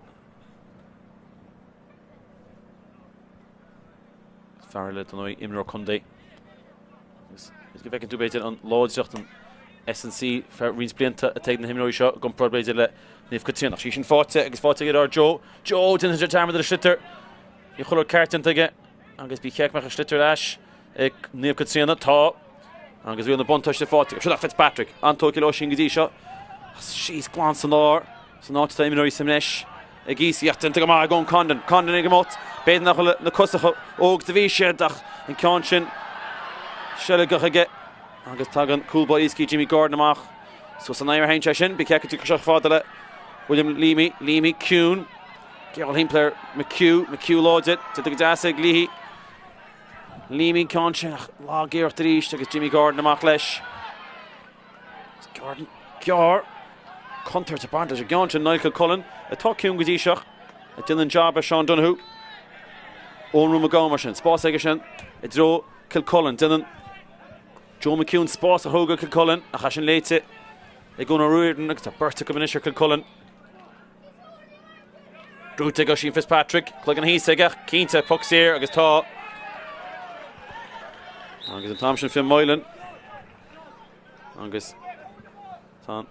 Fear eile dar ndóigh imreoir contae. Agus is go bhfeiceann tú b'fhéidir an láidreacht an S&C feadh roinnt blianta atá ag na himreoirí seo i gcomparáid b'fhéidir le Naomh Caitríona. Ach í sin faighte agus faighte ag ar Joe. Joe déanann sé dearmad ar a shliotar. Bhí chuile rud ceart déanta aige agus ba cheart go mbeadh an sliotar ar ais ag Naomh Caitríona. Tá. Agus bhí na buntáiste faighte. Seo Fitzpatrick. An-tógtha le Oisín go dtí seo. Síos glan san lár. San áit atá imreoirí sa mbreis ag Easkey ach déanta go maith ag Eoin Condon. Condon ag imeacht. B'fhéidir nach bhfuil na cosa chomh óg is a bhí siad ach an ceann sin seilgeach aige agus tagann cúl báire Easkey Jimmy Gordon amach. Suas san aer a théann sé sin. Ba cheart go dtiocfadh sé fada le William Leamy. Leamy ciúin. Geall thimpeall ar McHugh, McHugh láidir, déanta go deas ag Leahy. Leamy an ceann sin ach lag-iarracht arís agus Jimmy Gordon amach leis. Gordon gearr. Contúirt ag baint leis an gceann sin Niall Kilcullen atá ciúin go dtí seo ag déanamh an job ar Sean Donoghue. Eoin Rua McGowan mar sin. Spás aige sin i dtreo Kilcullen. Déanann Joe McKeown spás a chruthú do Kilcullen ach é sin léite ag Eoin O'Riordan agus tá beirt acu anois ar Kilcullen. Brúite ag Oisín Fitzpatrick, cloigeann thíos aige, cinnte, poc saor agus tá. Agus an t-am sin Fionn Moylan. Agus tá an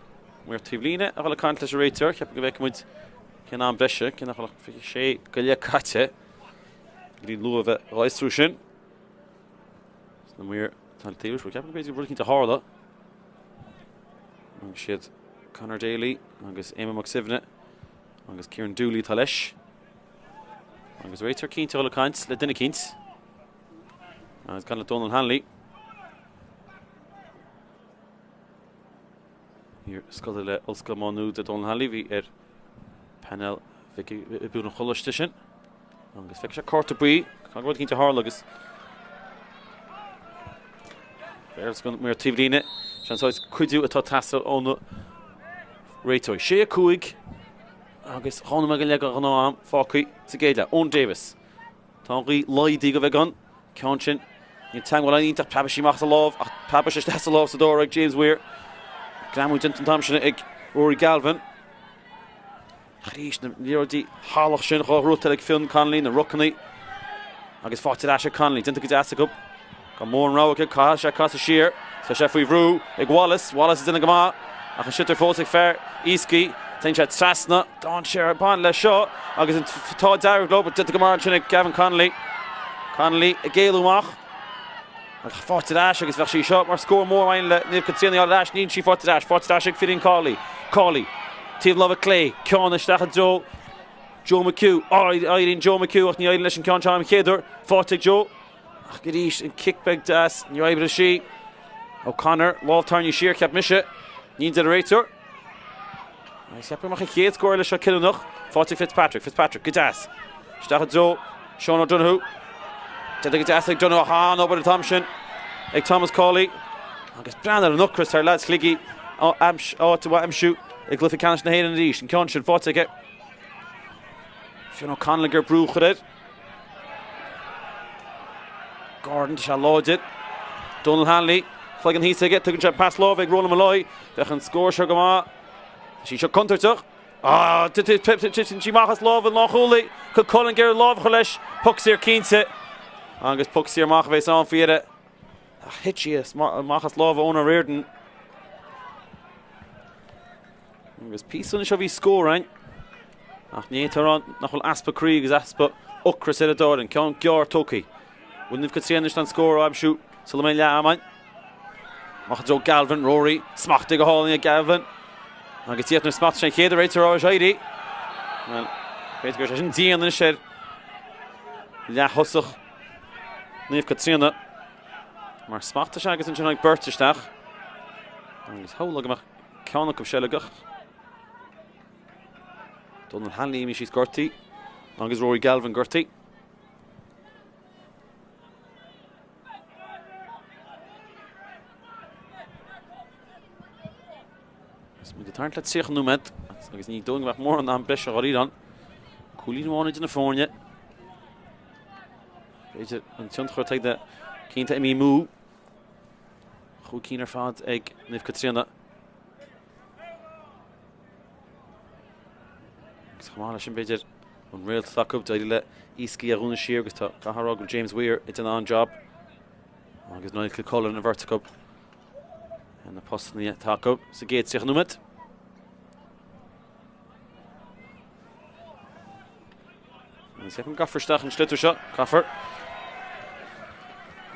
maor taobhlíne ag dul ag caint leis an réiteoir, ceapaim go bhfeicfidh muid cén am breise, cé nach bhfuil ach 26 go leith caite go dtí luath a bheith á fhiosrú sin. Sna maoir atá le taobh, ceapaim go b'fhéidir rud eicínt a tharla. Agus siad Conor Daly agus Éamonn Mac Suibhne agus Kieran Dooley atá leis. Agus réiteoir cinnte ag dul ag caint le duine eicínt. Agus gan le Donal Hanley. Iar-scoláire le Ollscoil Mhá Nuad Donal Hanley bhí ar painéal oibriú an choláiste sin. Agus feicfidh sé cárta buí, tá rud eicínt a tharla agus b'fhéidir go maor taobhlíne, sin saghas cuidiú atá ag teastáil ó na réiteoirí. 6 5 agus 2 nóiméad go leith de ghnáth-am fágtha sa gcéad leath. Eoin Davis. Tá an ghaoth laghdaithe go bheagán. Ceann sin, níl teagmháil iontach, preabfaidh sí amach as a lámh ach preabfaidh sé isteach sa lámh sa dóir ag James Weir. Greamú déanta an t-am sin ag Rory Galvin. Arís na liathróidí salach sin dhá ghnóthachtáil ag Fionn Connolly, na rucanna agus faighte ar ais ag Connolly. Déanta go deas acu. Gan mórán rogha acu, caithfidh sé casadh siar. Tá sé faoi bhrú ag Wallace. Wallace ag déanamh go maith ach an sliotar fós ag fear Iascaigh. Téann sé trasna. Dainséar ag baint leis seo agus an t-ádh dearg leo. Déanta go maith ansin ag Gavin Connolly. Connolly ag éalú amach. Ach faighte ar ais agus bheadh sí seo mar scór mór maith le Naomh Caitríona a fháil ar ais. Níl sí faighte ar ais. Faighte ar ais ag Finian Cawley. Cawley. Taobh láimhe clé. Ceann isteach i dtreo Joe McHugh. Éiríonn Joe McHugh ach ní éiríonn leis an ceann seo an chéad uair. Faighte ag Joe. Ach arís an cic beag deas. Níor oibrigh sí. O'Connor. Lámh tarraingthe siar, cheap mise. Ní deir an réiteoir. Agus cheap go mbeadh an chéad scór eile seo cinniúnach. Faighte ag Fitzpatrick. Fitzpatrick go deas. Isteach i dtreo Sean O'Donoghue. Déanta go deas ag Donoghue ach an-obair an t-am sin ag Thomas Cawley. Agus breathnaigh ar an ocras ar leaids Shligigh áit a aimsiú i gcluiche ceannais na hÉireann arís. An ceann sin faighte aige. Fionn O'Connell ag iarraidh brú a chur air. Gordon, tá sé láidir. Donal Hanley, cloigeann thíos aige, tugann sé pas láimhe ag Ronan Molloy. Bheadh an scór seo go maith. Tá sí seo contúirteach. Ah, titeann sí amach as lámh an lánchúlaí. Kilcullen ag iarraidh lámh a chur leis. Poc saor cinnte. Agus poc saor amach a bheas ann faoi dheireadh. Ach thit sí amach as lámha Eoin O'Riordan. Agus píosa anseo bhí scór ann. Ach ní fhéadfá a rá nach bhfuil easpa croí agus easpa ocrais ar an dá fhoireann. Ceann gearr tógtha. Bhfuil Naomh Caitríona anois an scór a aimsiú sula mbeidh leath am ann. Amach i dtreo Galvin, Rory, smachtaithe go hálainn ag Galvin. Agus díreach nuair a smachtaigh sé an chéad uair réiteoir ag éirí. Bhuel, b'fhéidir go raibh sé sin dian anois ar leath-thosach Naomh Caitríona. Mar smachtaigh sé agus ansin tháinig beirt isteach. Agus shamhlófá go mbeadh ceann acu seilgeach. Donal Hanley imithe síos gortaithe agus Rory Galvin gortaithe. Is muid ag tarraingt le 30 nóiméad agus ní dóigh go mbeadh mórán am breise dháiríre ann. Cúilín amháin idir na foirne. B'fhéidir an tionchar atá ag na cinnte imithe amú. Chúig cinn ar fad ag Naomh Caitríona. Agus chomh maith leis sin b'fhéidir an réalt atá acu, d'éirigh le Iascaigh a dhúnadh siar agus tá caithfidh a rá go bhfuil James Weir ag déanamh an-jab agus Niall Kilcullen an bheirt acu ar na postanna atá acu sa gcéad 30 nóiméad. Agus ceapaim go gcaithfear isteach an sliotar seo, caithfear.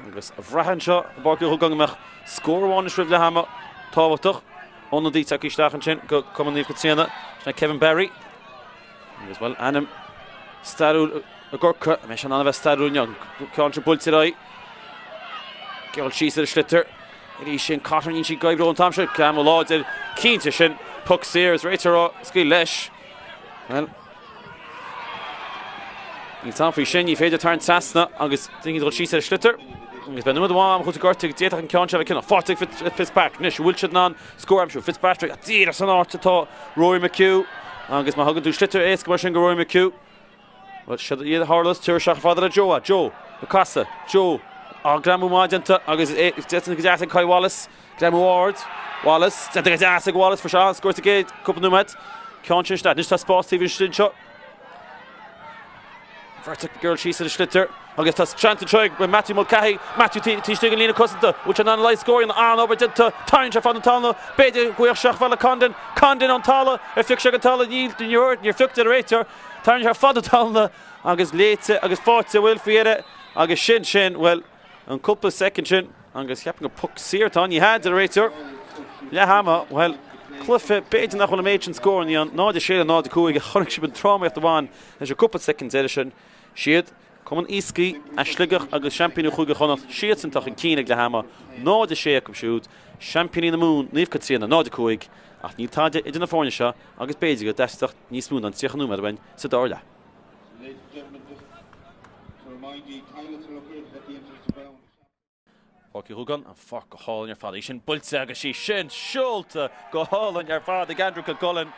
Agus a bhraith anseo i bPáirc Uí Dhubhgáin go mbeadh scór amháin anois roimh leath ama tábhachtach. Ionadaí tagtha isteach ansin go Cumann Naomh Caitríona, sin é Kevin Barry. Agus bhuel, ainm stairiúil i gCorcaigh, an mbeidh sé in ann a bheith stairiúil inniu? An ceann seo buailte ar aghaidh. Geall síos ar an sliotar. Arís sin Cotter, níl sí ag oibriú an t-am seo. Greamú láidir, cinnte sin. Puc saor is réiteoir á scaoileadh leis. Bhuel. Níl 's a'm faoi sin, ní féidir tarraingt trasna agus daoine ag dul síos ar an sliotar. Agus beidh nóiméad amháin am chúitimh gortaithe d'fhéadfadh an ceann seo a bheith cinniúnach. Faighte ag Fitzpatrick. Anois, an bhfuil siad in ann scór a aimsiú? Fitzpatrick, díreach san áit atá Rory McHugh. Agus má thugann tú sliotar éasca mar sin go Rory McHugh, bhuel, siad iad a tharlas, tabhair isteach chomh fada le Joe. Joe, ag casadh. Joe, á, greamú maith déanta agus é déanta go deas ag Kyle Wallace. Greamú ard. Wallace, déanta go deas ag Wallace, fuair sé an-scór sa gcéad cúpla nóiméad. Ceann sin isteach. Anois tá spás taobh istigh anseo. Bheirt ag dul síos ar an sliotar agus tá seans anseo ag Matthew Mulcahy. Matthew taobh istigh den líne cosanta. Bhfuil sé in ann a laghad scór a dhéanamh? An-obair déanta. Tarraingíonn sé fad an talamh. B'fhéidir go bhfuil sé chomh fada le Condon. Condon ón talamh. Ar phioc sé go talamh? Níl, níor phioc, deir an réiteoir. Tarraingíonn sé fad an talamh agus léite agus faighte, bhuel, faoi dheireadh. Agus sin, sin, bhuel, an cúpla soicind sin agus cheapfainn gur poc saor atá ann. Ní hea, deir an réiteoir. Leath ama, bhuel, cluiche, b'fhéidir nach bhfuil an méid sin scóranna ann, 0-6 le 0-5, ach chonaic sibh an drámaíocht a bhain leis an gcúpla soicind deiridh sin. Siad Cumann Iascaigh as Sligeach agus seaimpíní Chúige Chonnacht, siadsan atá chun cinn ag leath ama, 0-6 acu siúd, seaimpíní na Mumhan, Naomh Caitríona, 0-5, ach níl tada idir na foirne seo agus b'fhéidir go dteastódh níos mó ná an 30 nóiméad uainn sa dara leath. Páirc Uí Dhúgáin, an pháirc go hálainn ar fad. Í sin buailte agus í sin seolta go hálainn ar fad ag Andrew Kilcullen.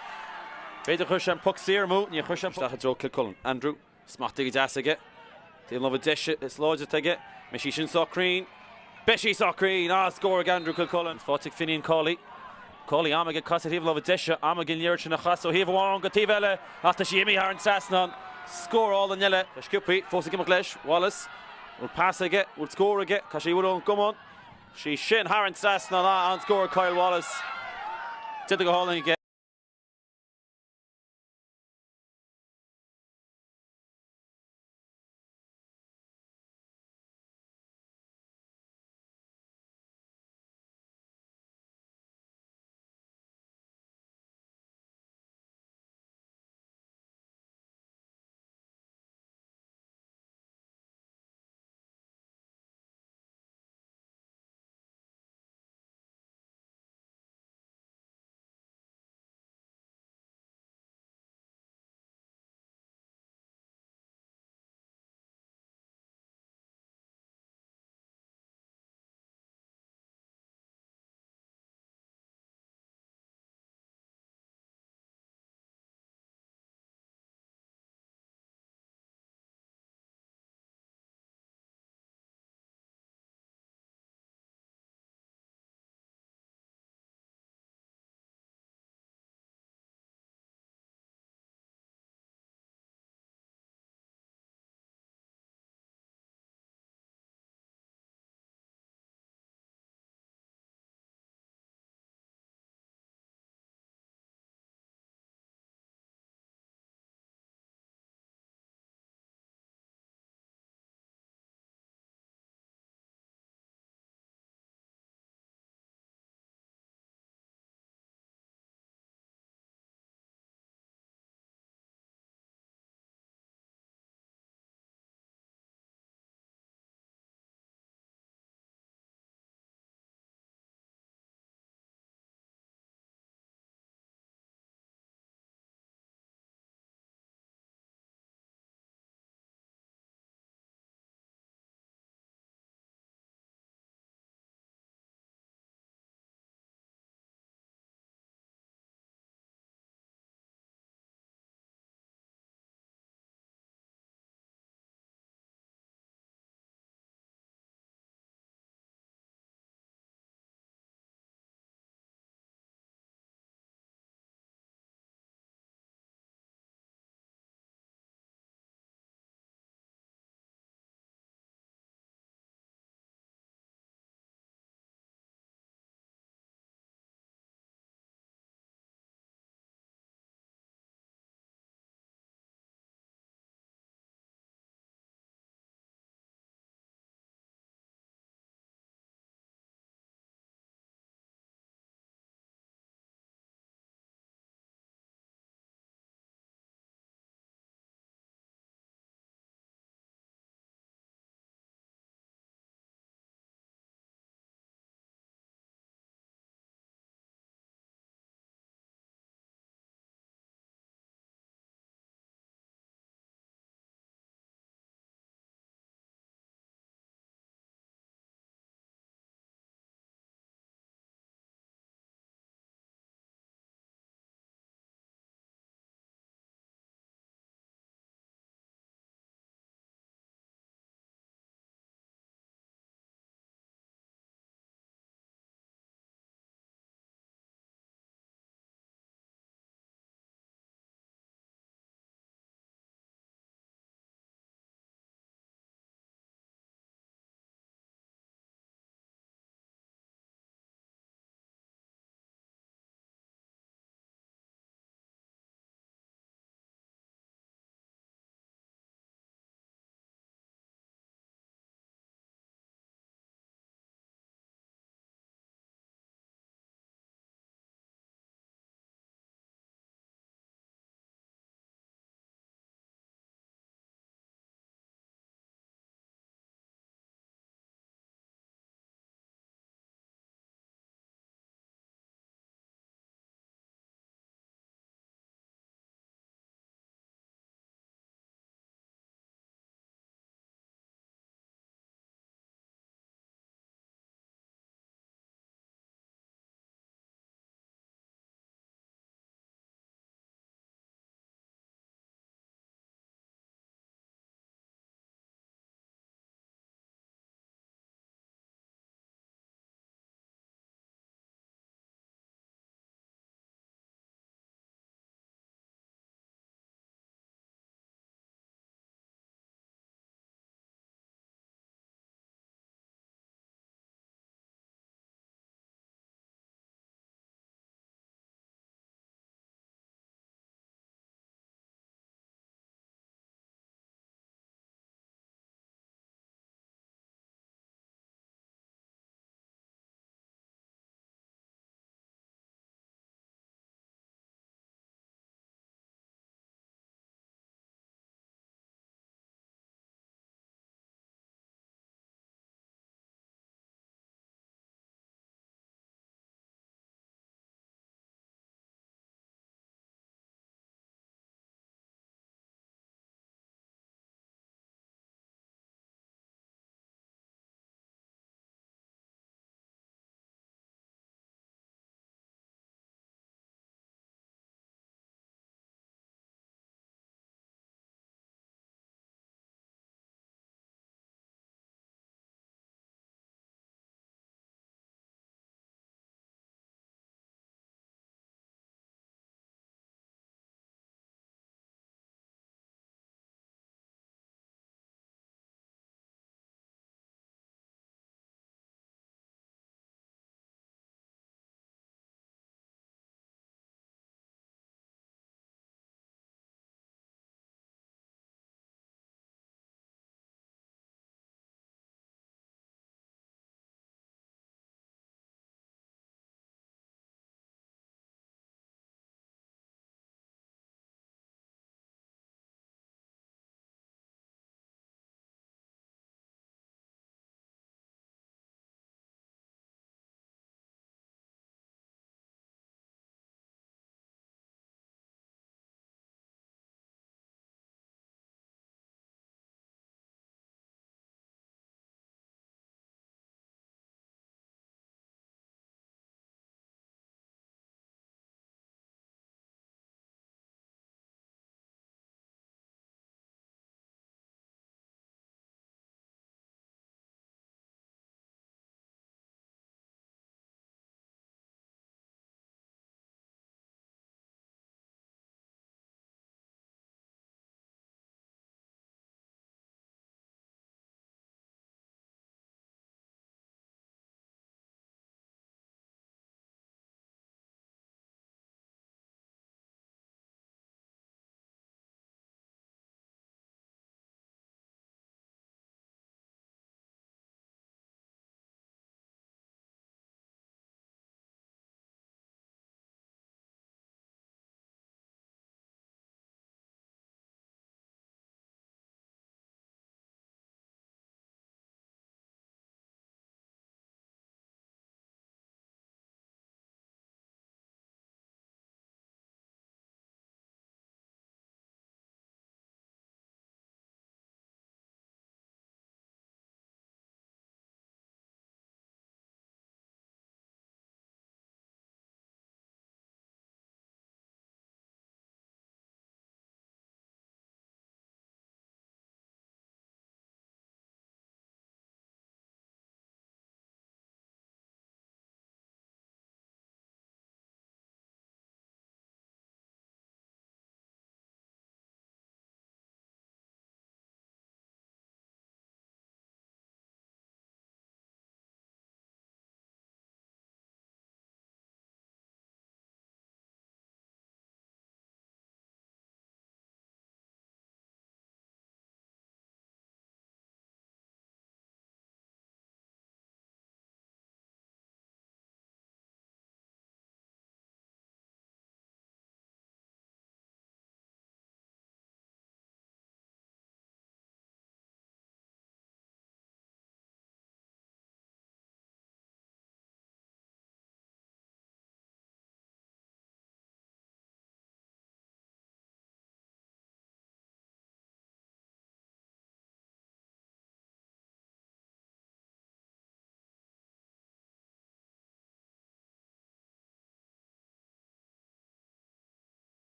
B'fhéidir chuir sé an poc saor amú, níor chuir sé an isteach i dtreo Kilcullen. Andrew, smachtaithe go deas aige. Taobh na láimhe deise is láidre atá aige. Mbeidh sí sin sách cruinn? Beidh sí sách cruinn! Ah, scór ag Andrew Kilcullen. Faighte ag Finian Cawley. Cawley, am aige casadh ar thaobh na láimhe deise, am aige an liathróid sin a chasadh ó thaobh amháin go taobh eile ach tá sí imithe thar an trasnán. Scór álainn eile. Tá sciobthaí fós ag imeacht leis. Wallace. Bhfuil pas aige? Bhfuil scór aige? Caithfidh sé í a bhualadh ón gcamán. Sí sin thar an trasnán. Ah, an-scór ag Kyle Wallace. Déanta go hálainn aige.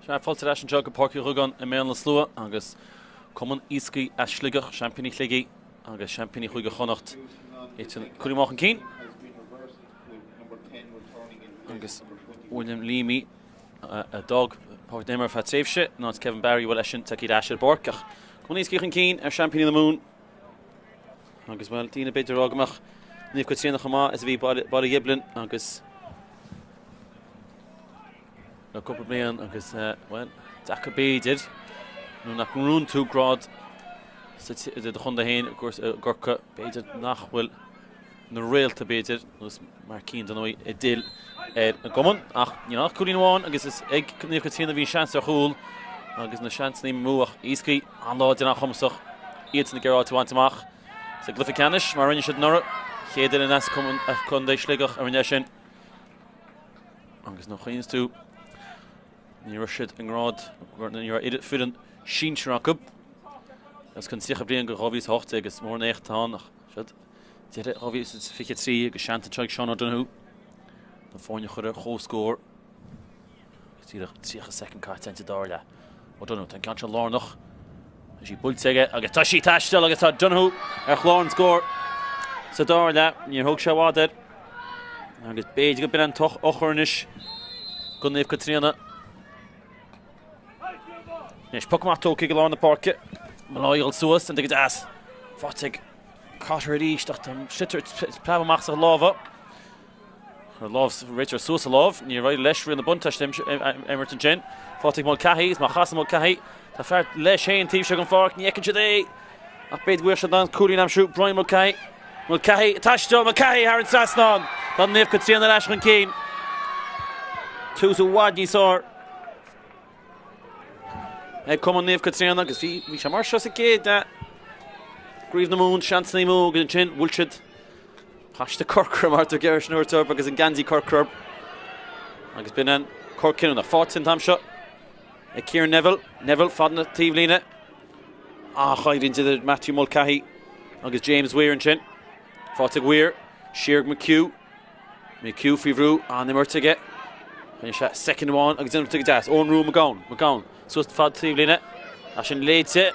Sea, fáilte ar ais anseo go Páirc Uí Dhugáin i mBéal na Slua agus Cumann Iascaigh as Sligeach, seaimpíní Shligigh agus seaimpíní Chúige Chonnacht, iad sin cúilín amháin chun cinn. Agus William Leamy a d'fhág Páirc na himeartha ar feadh tréimhse, in áit Kevin Barry, bhuel eisean tagtha ar ais ar an bpáirc ach Cumann Iascaigh chun cinn ar seaimpíní na Mumhan. Agus bhuel, daoine b'fhéidir a rá go mbeadh Naomh Caitríona chomh maith is a bhí Baile Ghiblin agus le cúpla bliain agus, bhuel, deacair b'fhéidir, nuair nach ngnóthaíonn tú grád sa i do chontae féin i gCorcaigh, b'fhéidir nach bhfuil na réalta b'fhéidir, nós Mark Keane dar ndóigh, a d'fhill ar an gcumann. Ach níl ach cúilín amháin agus is ag Naomh Caitríona a bhí an seans ar chúl agus na seansanna amú ach Iascaigh an-láidir an-chumasach, iadsan ag iarraidh áit a bhaint amach sa gcluiche ceannais mar a rinne siad anuraidh, chéad fhoireann as Contae Shligeach a rinne é sin. Agus nuair a chuimhníonns tú, ní raibh siad i ngrád, ní raibh foireann sinsir acu os cionn 30 bliain go 2018 agus mór an éacht atá ann ach siad deireadh 2023 agus seans anseo ag Seán O'Donoghue na foirne a chur ar comhscór. Agus díreach 30 soicind caite insa dara leath. O'Donoghue, tá an ceann seo lárnach. Tá sí buailte aige agus tá sí ag taisteal agus tá Donoghue ar chlár an scóir sa dara leath. Níor thóg sé i bhfad air. Agus b'fhéidir go b'in an t-eochair anois go Naomh Caitríona. Anois poc amach tógtha ag lár na páirce. Molloy ag dul suas, an go deas. Faighte ag Cotter arís ach tá an sliotar ag preabadh amach as a lámha. Chuir lámh réiteoir suas a lámh, níor éirigh leis riail na buntáiste a imirt ansin. Faighte ag Mulcahy is má chasann Mulcahy, tá fear leis féin taobh seo den pháirc, ní fheiceann siad é ach b'fhéidir go bhfuil siad in ann cúilín a aimsiú. Brian Mulcahy, Mulcahy, taisteal, Mulcahy thar an trasnán! Tá Naomh Caitríona ar ais chun cinn. Tús i bhfad níos fearr ag Cumann Naomh Caitríona agus bhí sé mar seo sa gcéad leath. I gCraobh na Mumhan, seansanna amú agus ansin bhuail siad Paiste corcra mar atá ag an orthu agus an geansaí corcra agus b'in an cor cinniúnach. Faighte an t-am seo ag Kieran Neville. Neville fad na taobhlíne. An-choimhlint idir Matthew Mulcahy agus James Weir ansin. Faighte ag Weir. Siar ag McHugh. McHugh faoi bhrú. An-imirt aige. Choinnigh sé soicind amháin agus déanta go deas. Eoin Rua McGowan. McGowan suas fad taobhlíne. Ach sin léite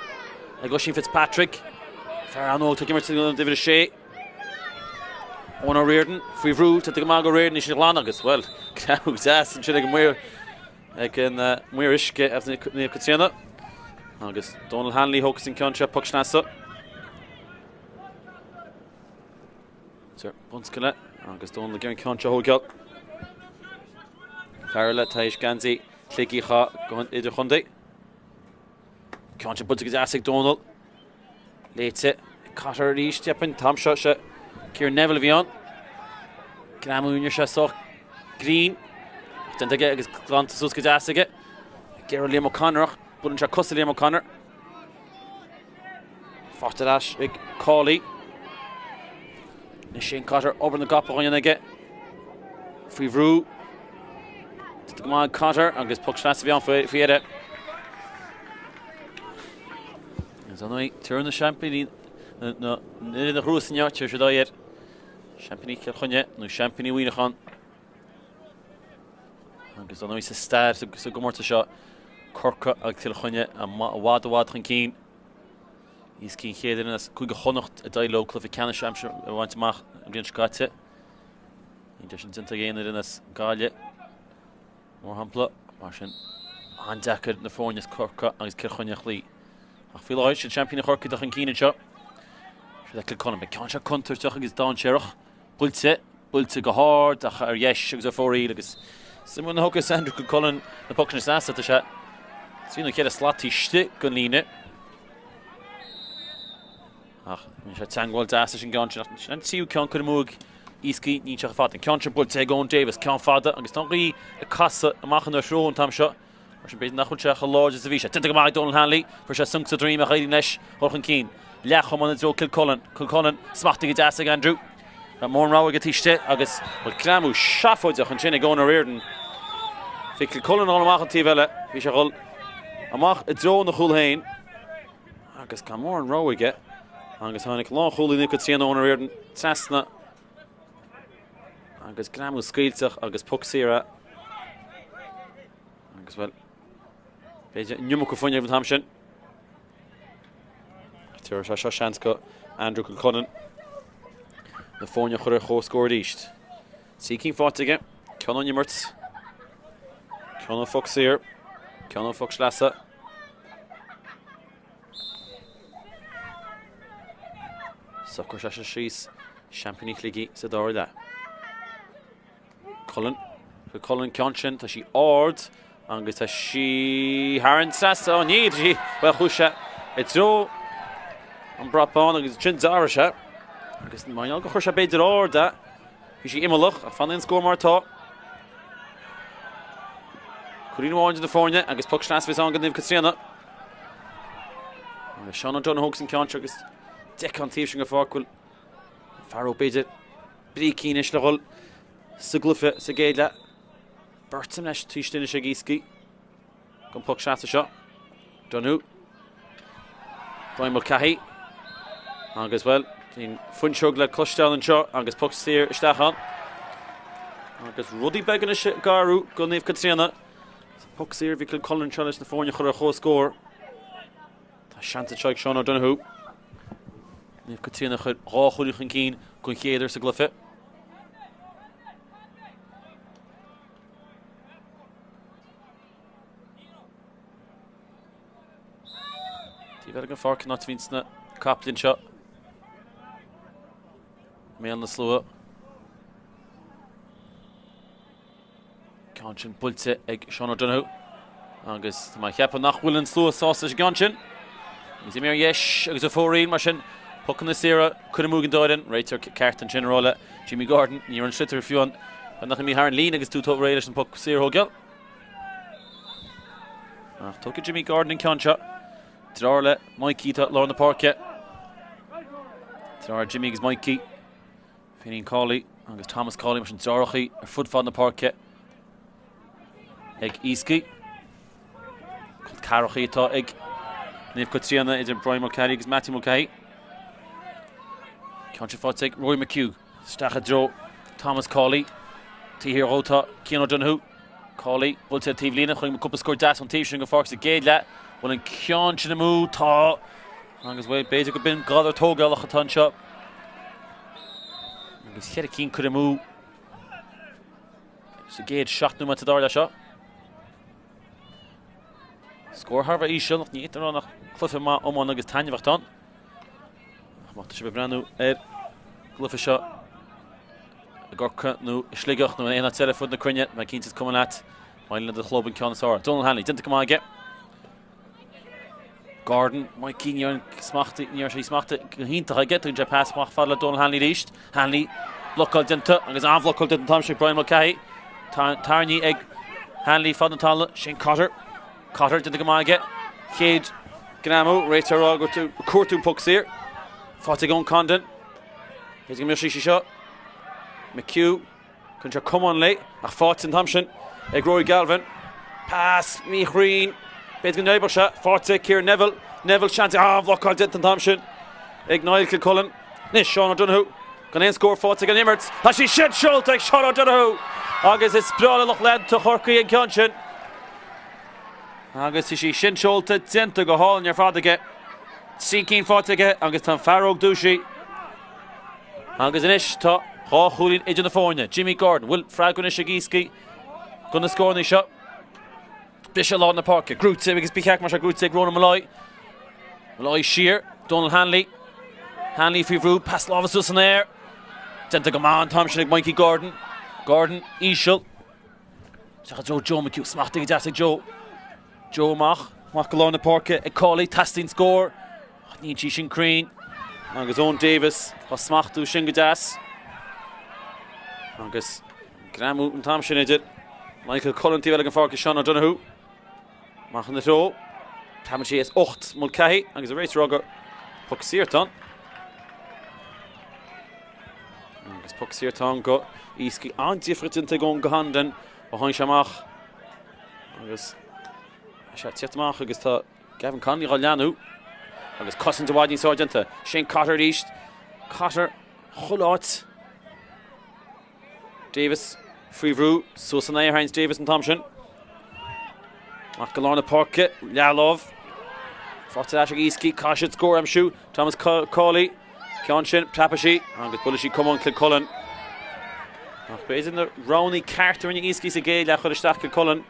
ag Oisín Fitzpatrick. Fear an-óg atá ag imirt in uimhir a sé. Eoin O'Riordan faoi bhrú, tite go maith ag O'Riordan, níl sé glan agus, bhuel, greamú deas ansin ag an maor, ag an maor uisce as Naomh Caitríona. Agus Donal Hanley thógas an ceann seo, poc sneasa. Sir bunscoile agus Donal ag iarraidh an ceann seo a thógáil. Fear eile tar éis geansaí Shligigh a chaitheamh go idirchontae. Ceann seo buailte go deas ag Dónal. Léite ag Cotter arís, cheapfainn. An t-am seo sé Kieran Neville a bhí ann. Greamú ní raibh sé sách grinn. Ach déanta aige agus glanta suas go deas aige. Ag iarraidh Liam O'Connor ach buaileann sé cosa Liam O'Connor. Faighte ar ais ag Cawley. Anois Shane Cotter, obair na gcapall á dhéanamh aige. Faoi bhrú. Go maith Cotter agus poc sneasa a bhí ann faoi dheireadh. Agus ar ndóigh, tabharfaidh na seaimpíní na na gcruas inniu, tabharfaidh siad aghaidh ar seaimpíní Chill Chainnigh nó seaimpíní Mhuineacháin. Agus ar ndóigh sa stair sa gcomórtas seo, Corcaigh agus Cill Chainnigh i bhfad i bhfad chun cinn. Iascaigh an chéad fhoireann as Cúige Chonnacht a d'éirigh leo cluiche ceannais a bhaint amach an bhliain seo caite. Níl sé sin déanta ag aon fhoireann as Gaillimh, mar shampla. Mar sin, an-deacair na foirne as Corcaigh agus Cill Chainnigh a chloí. Ach faoi láthair, siad seaimpíní Chorcaí atá chun cinn anseo. Siad Kilcullen. Beidh ceann seo contúirteach agus dainséarach. Buailte, buailte go hard ach ar dheis agus ar fóraoil agus suimiúil nuair a thógas Andrew Kilcullen na pocanna sneasa tá sé trí nó cheithre slat istigh den líne. Ach rinne sé teagmháil deas leis an gceann sin. Ach sin an tríú ceann curtha amú ag Iascaigh níl sé chomh fada. An ceann sin buailte ag Eoin Davis, ceann fada agus tá an ghaoth ag casadh amach ina threo an t-am seo. Mar sin b'fhéidir nach bhfuil sé chomh láidir is a bhí sé. Déanta go maith ag Donal Hanley. Fuair sé sonc sa droim ach éirigh leis dhul chun cinn. Leathchomáin i dtreo Kilcullen. Kilcullen smachtaithe go deas ag Andrew. Tá mórán rogha aige taobh istigh agus bhuel greamú seafóideach ansin ag Eoin O'Riordan. Bhí Kilcullen ag dul amach an taobh eile. Bhí sé ag dul amach i dtreo na chúl féin agus gan mórán rogha aige agus tháinig lánchúlaí Naomh Caitríona Eoin O'Riordan trasna agus greamú scaoilteach agus poc saor. Agus bhuel. B'fhéidir an iomarca fuinnimh an t-am sin. Tabharfaidh sé seo seans go Andrew Kilcullen na foirne a chur ar chomhscór arís. 3 cinn faighte aige, ceann ón imirt, ceann ón phoc saor, ceann ón phoc sleasa. Socróidh sé seo síos seaimpíní Shligigh sa dara leath. Cullen. Cullen ceann sin, tá sí ard agus tá sí thar an trasnán. Ní, tá sí, bhuel chuaigh sé i dtreo an bhrabán agus ansin d'éirigh sé. Agus mar gheall gur chuir sé b'fhéidir ard é, bhí sí imeallach ach fanfaidh an scór mar atá. Cúilín amháin idir na foirne agus poc sleasa a bheas ann do Naomh Caitríona. Agus Seán O'Donoghue thógas an ceann seo agus d'fheicfeá an taobh sin den pháirc go bhfuil fear óg b'fhéidir brící anois le dhul sa gcluiche sa gcéad leath. Beirt anois taobh istigh anois ag Iascaigh don poc sleasa seo. Donoghue. Brian Mulcahy. Agus bhuel, an fuinseog le cloisteáil anseo agus poc saor isteach ann. Agus rudaí beaga anois ag athrú do Naomh Caitríona. Poc saor bhí Kilcullen anseo leis na foirne a chur ar chomhscór. Tá seans anseo ag Seán O'Donoghue. Naomh Caitríona a chuir 2 chúilín chun cinn den chéad uair sa gcluiche. Taobh eile den pháirc an áit a bhíonn na caiple anseo. Méal na Slua. Ceann sin buailte ag Seán O'Donoghue agus tá mé ag ceapadh nach bhfuil an slua sásta leis an gceann sin. Agus imithe ar dheis agus ar fóraoil mar sin pocanna saora curtha amú ag an dá fhoireann. Réiteoir ceart ansin ag rá le Jimmy Gordon. Ní raibh an sliotar fiú ann nach imithe thar an líne agus tú réidh leis an poc saor a thógáil. Ach tógfaidh Jimmy Gordon an ceann seo. Deartháir le Mikey atá i lár na páirce. Deartháir Jimmy agus Mikey. Finian Cawley agus Thomas Cawley mar sin deartháireacha ar fud fad na páirce ag Iascaigh. Col ceathracha atá ag Naomh Caitríona idir Brian Mulcahy agus Matthew Mulcahy. Ceann sin faighte ag Rory McHugh. Isteach i dtreo Thomas Cawley. Taobh thiar dhó tá Cian O'Donoghue. Cawley buailte ar taobh líne. Chonaic muid cúpla scór deas ón taobh sin den pháirc sa gcéad leath. Bhfuil an ceann sin amú? Tá. Agus bhuel, b'fhéidir go b'in galar tógálach atá anseo. Agus cheithre cinn curtha amú sa gcéad 7 nóiméad sa dara leath seo. Scór thar a bheith íseal, ach ní fhéadfainn a rá nach cluiche maith iomána agus taitneamhach atá ann. Ach má tá sibh ag breathnú ar an gcluiche seo i gCorcaigh nó i Sligeach nó in aon áit eile fud na cruinne, mé cinnte is cuma leat, maidir le do chlub an ceann is fearr. Donal Hanley, déanta go maith aige. Gordon, Mikey, ní raibh smacht, ní raibh sé smachtaithe go hiontach aige, tugann sé pas amach fad le Donal Hanley arís. Hanley, blocáil déanta agus an-bhlocáil déanta an t-am sin ag Brian Mulcahy. Tarraingthe ag Hanley fad na talún, Shane Cotter. Cotter déanta go maith aige. Chéad greamú, réiteoir ag rá gur cuartú an poc saor. Faighte ag Eoin Condon. B'fhéidir go mbeidh sí seo. McHugh. Cuireann sé camán léi, ach faighte an t-am sin ag Rory Galvin. Pas míchruinn. B'fhéidir go n-oibreodh sé. Faighte ag Kieran Neville. Neville seans. Ah, bhlocáil déanta an t-am sin ag Niall Kilcullen. Anois Seán O'Donoghue. Gan aon scór faighte ag an imirt. Tá sí sin seolta ag Seán O'Donoghue! Agus is breá le lucht leanta Chorcaí an ceann sin. Agus tá sí sin seolta, déanta go hálainn ar fad aige. 3 cinn faighte aige agus tá an fear óg dúisithe. Agus anois tá 2 chúilín idir na foirne. Jimmy Gordon, bhfuil freagra anois ag Iascaigh do na scóranna seo? Briseadh lár na páirce, gnóite agus ba cheart mar seo gnóite ag Ronan Molloy. Molloy siar, Donal Hanley. Hanley faoi bhrú, pas láimhe suas san aer. Déanta go maith an t-am sin ag Mikey Gordon. Gordon íseal. Isteach i dtreo Joe McHugh, smachtaithe go deas ag Joe. Joe amach, amach go lár na páirce ag Cawley, teastaíonn scór. Ach níl sí sin cruinn. Agus Eoin Davis á smachtú sin go deas. Agus greamú an t-am sin idir Michael Cullen taobh eile den pháirc is Seán O'Donoghue. Amach ina threo. Tagann sé as ucht Mulcahy agus an réiteoir ag rá gur poc saor atá ann. Agus poc saor atá ann go Iascaigh an-difríocht déanta ag Eoin Condon ó tháinig sé amach. Agus sé ag tíocht amach agus tá Gavin Connolly dhá leanú agus cosaint i bhfad níos fearr déanta. Shane Cotter arís. Cotter chuile áit. Davis faoi bhrú suas san aer Heinz Davis an t-am sin. Amach go lár na páirce, leathlámh. Faighte ar ais ag Easkey, caithfidh siad scór a aimsiú. Thomas Cawley, ceann sin, preabfaidh sí agus buailfidh sí camán Kilcullen. Ach b'fhéidir na roghanna ceart a rinne Easkey sa gcéad leath chuir isteach Kilcullen.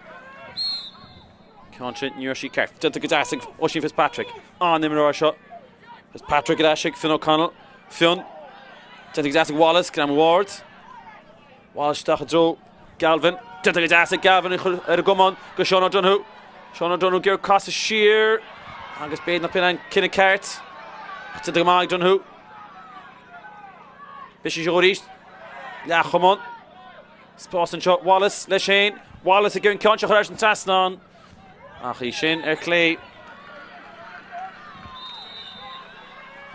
Ceann sin, ní raibh sí ceart. Déanta go deas ag Oisín Fitzpatrick. An-imreoir seo. Fitzpatrick ar ais ag Fionn O'Connell. Fionn. Déanta go deas ag Wallace, greamú ard. Wallace isteach i dtreo Galvin. Déanta go deas ag Galvin ar an gcamán go Seán O'Donoghue. Seán O'Donoghue ag iarraidh casadh siar agus b'fhéidir nach b'in an cinneadh ceart. Ach déanta go maith ag Donoghue. B'é seo arís. Leathchamán. Spás anseo. Wallace leis féin. Wallace ag iarraidh an ceann seo a chur thar an trasnán. Ach í sin ar chlé.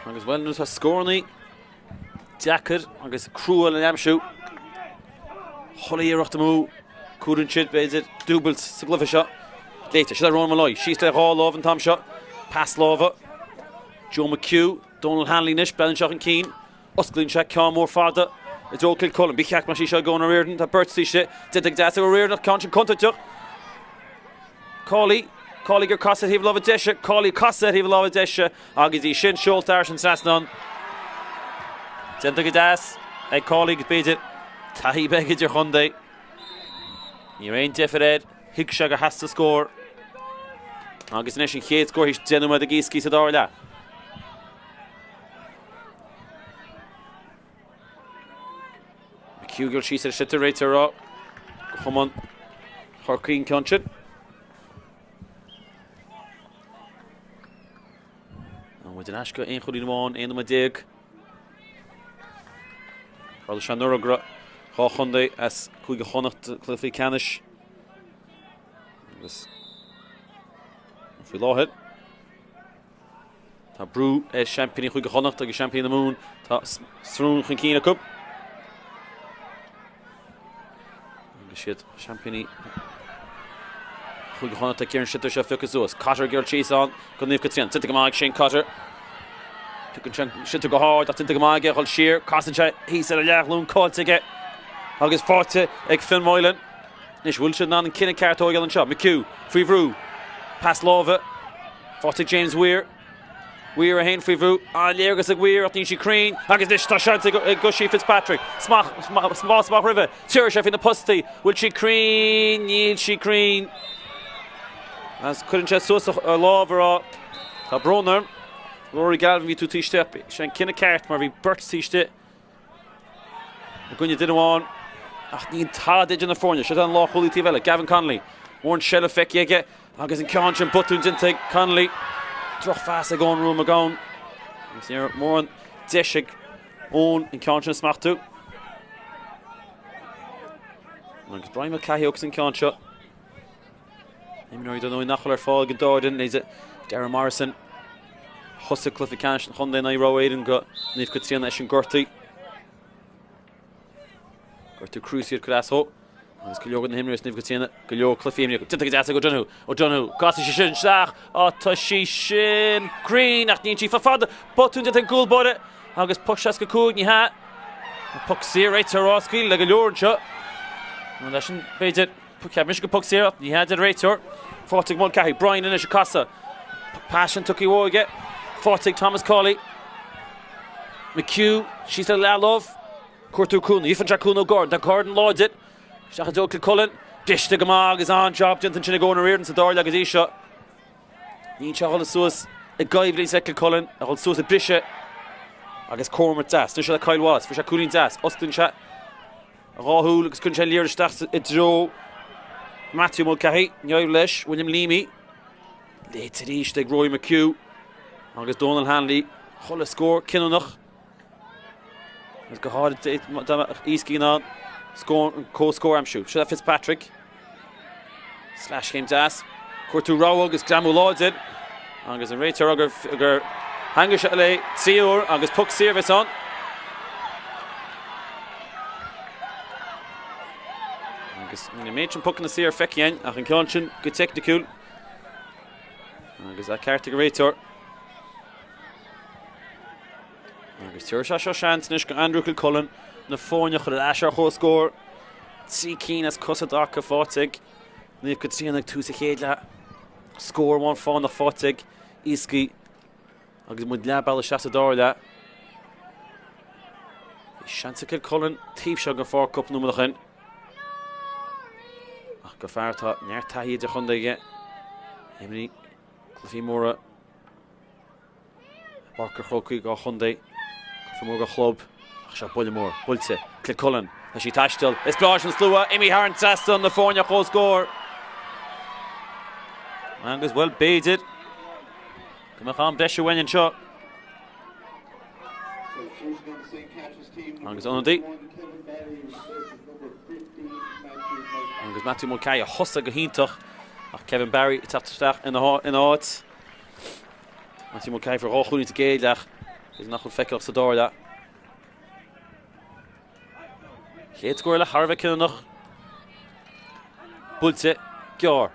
Agus bhuel nuair atá scórannaí deacair agus crua le n-aimsiú. Chuile iarracht amú. Cuireann siad, b'fhéidir, dúbailt sa gcluiche seo. Léite. Seo le Ronan Molloy. Síos le dhá lámh an t-am seo. Pas láimhe. Joe McHugh. Donal Hanley anois. Breathnaíonn seo chun cinn. Osclaíonn sé ceann mór fada i dtreo Kilcullen. Ba cheart go mbeadh sí seo ag Eoin O'Riordan. Tá beirt taobh istigh. Déanta go deas ag O'Riordan ach ceann sin contúirteach. Cawley. Cawley ag casadh ar thaobh láimhe deise. Cawley casadh ar thaobh láimhe deise agus í sin seolta thar an trasnán. Déanta go deas ag Cawley agus b'fhéidir taithí beag idirchontae. Ní raibh aon deifir air. Thuig sé gur theastaigh scór. Agus anois an chéad scór théis 10 nóiméad ag Easkey sa dara leath. McHugh ag dul síos ar an sliotar, réiteoir ag rá do chamán Chorcaí an ceann sin. Tá muid ar ais go aon chúilín amháin, 11 nóiméad. Tharla sé anuraidh go raibh dhá chontae as Cúige Chonnacht i gcluiche ceannais. Agus faoi láthair Tá brú ar seaimpíní Chúige Chonnacht agus seaimpíní na Mumhan. Tá srón chun cinn acu. Agus siad seaimpíní Chúige Chonnacht ag iarraidh an sliotar seo a phiocadh suas. Cotter ag dul síos ann go Naomh Caitríona. Déanta go maith ag Shane Cotter. Tugann sé an sliotar go hard ach déanta go maith aige a dhul siar. Casann sé thíos ar a leathghlúin caillte aige agus faighte ag Fionn Moylan. Anois bhfuil siad in ann an cinneadh ceart a thógáil anseo. McHugh faoi bhrú. Pas láimhe. Faighte ag James Weir. Weir é féin faoi bhrú. An-léargas ag Weir ach níl sí cruinn. Agus anois tá seans ag Oisín Fitzpatrick. Spás amach roimhe. Tabharfaidh sé faoi na postaí. Bhfuil sí cruinn? Níl sí cruinn. Agus cuireann sé suas a lámh ag rá tá brón orm. Rory Galvin bhí tú taobh istigh. Sé an cinneadh ceart mar bhí beirt taobh istigh. I gcoinne duine amháin ach níl tada idir na foirne. Seo an lánchúlaí taobh eile, Gavin Connolly. Mórán seilbh feicthe aige agus an ceann sin botún déanta ag Connolly. Drochphas ag Eoin Rua McGowan. Agus ní raibh mórán deis ag Eoin an ceann sin a smachtú. Agus Brian Mulcahy agus an ceann seo. Imreoirí dar ndóigh nach bhfuil ar fáil ag an dá fhoireann, leithéidí Darragh Morrison, thosaigh cluiche ceannais an chontae in aghaidh Ráth Éadan go Naomh Caitríona eisean gortaithe. Gortú croí ar cuir as dhó. Agus go leor de na himreoirí as Naomh Caitríona, go leor cluichí imrithe acu. Déanta go deas ag O'Donoghue. O'Donoghue, casfaidh sé sin isteach. Á, tá sí sin cruinn ach níl sí fada. Botún déanta ag an gcúl báire agus poc 65, ní hea. Poc saor réiteoir á scaoileadh le go leor anseo. Nó leis sin, b'fhéidir. Cheap mise gur poc saor ach ní hea a deir an réiteoir. Faighte ag Mulcahy. Brian anois ag casadh. Pas sin tugtha uaidh aige. Faighte ag Thomas Cawley. McHugh síos le leathlámh. Cuartú cúnamh. Gheibheann sé cúnamh ó Gordon. Tá Gordon láidir. Isteach i dtreo Kilcullen. Briste go maith agus an-job déanta ansin ag Eoin O'Riordan sa dara leath go dtí seo. Níl sé ag dul suas i gcoimhlint le Kilcullen, ag dul suas ag briseadh agus comhimirt deas. Anois le Kyle Wallace. Fuair sé cúilín deas. Osclaíonn sé a dhá shúil agus cuireann sé an liathróid isteach i dtreo Matthew Mulcahy. Ní éirigh leis William Leamy. Léite arís ag Rory McHugh agus Donal Hanley. Chuile scór cinniúnach. Agus go háirid dá mbeadh Easkey in ann scór, comhscór a aimsiú. Seo le Fitzpatrick. Sleaschéim deas. Cuartú rogha agus greamú láidir. Agus an réiteoir gur, gur theangaigh sé léi trí uair agus poc saor a bheas ann. Agus níl an méid sin pocanna saor feicthe againn ach an ceann sin go teicniciúil. Agus é ceart ag an réiteoir. Agus tabharfaidh sé seo seans anois go Andrew Kilcullen na foirne a chur ar ais ar chomhscór. Trí cinn as cosa i dtaca faighte ag Naomh Caitríona ag tús an chéad leath. Scór amháin fánach faighte ag Iascaigh agus muid leath bealaigh isteach sa dara leath. Bhí seans ag Kilcullen taobh seo den pháirc cúpla nóiméad ó shin. Ach go fear atá neart taithí idirchontae aige. Imrithe cluichí móra i bPáirc an Chrócaigh dhá chontae, cluiche mór do chlub, ach seo buille mór, buailte, Kilcullen, tá sí ag taisteal, is breá leis an slua, imithe thar an trasnán, na foirne ar comhscór. Agus, bhuel, b'fhéidir go mbeadh am breise uainn anseo. Agus ionadaí. Agus Matthew Mulcahy a thosaigh go hiontach ach Kevin Barry ag teacht isteach ina áit. Matthew Mulcahy fuair 2 chúilín sa gcéad leath, b'fhéidir nach bhfuil feiceálach sa dara leath. Chéad scór eile thar a bheith cinniúnach. Buailte gearr.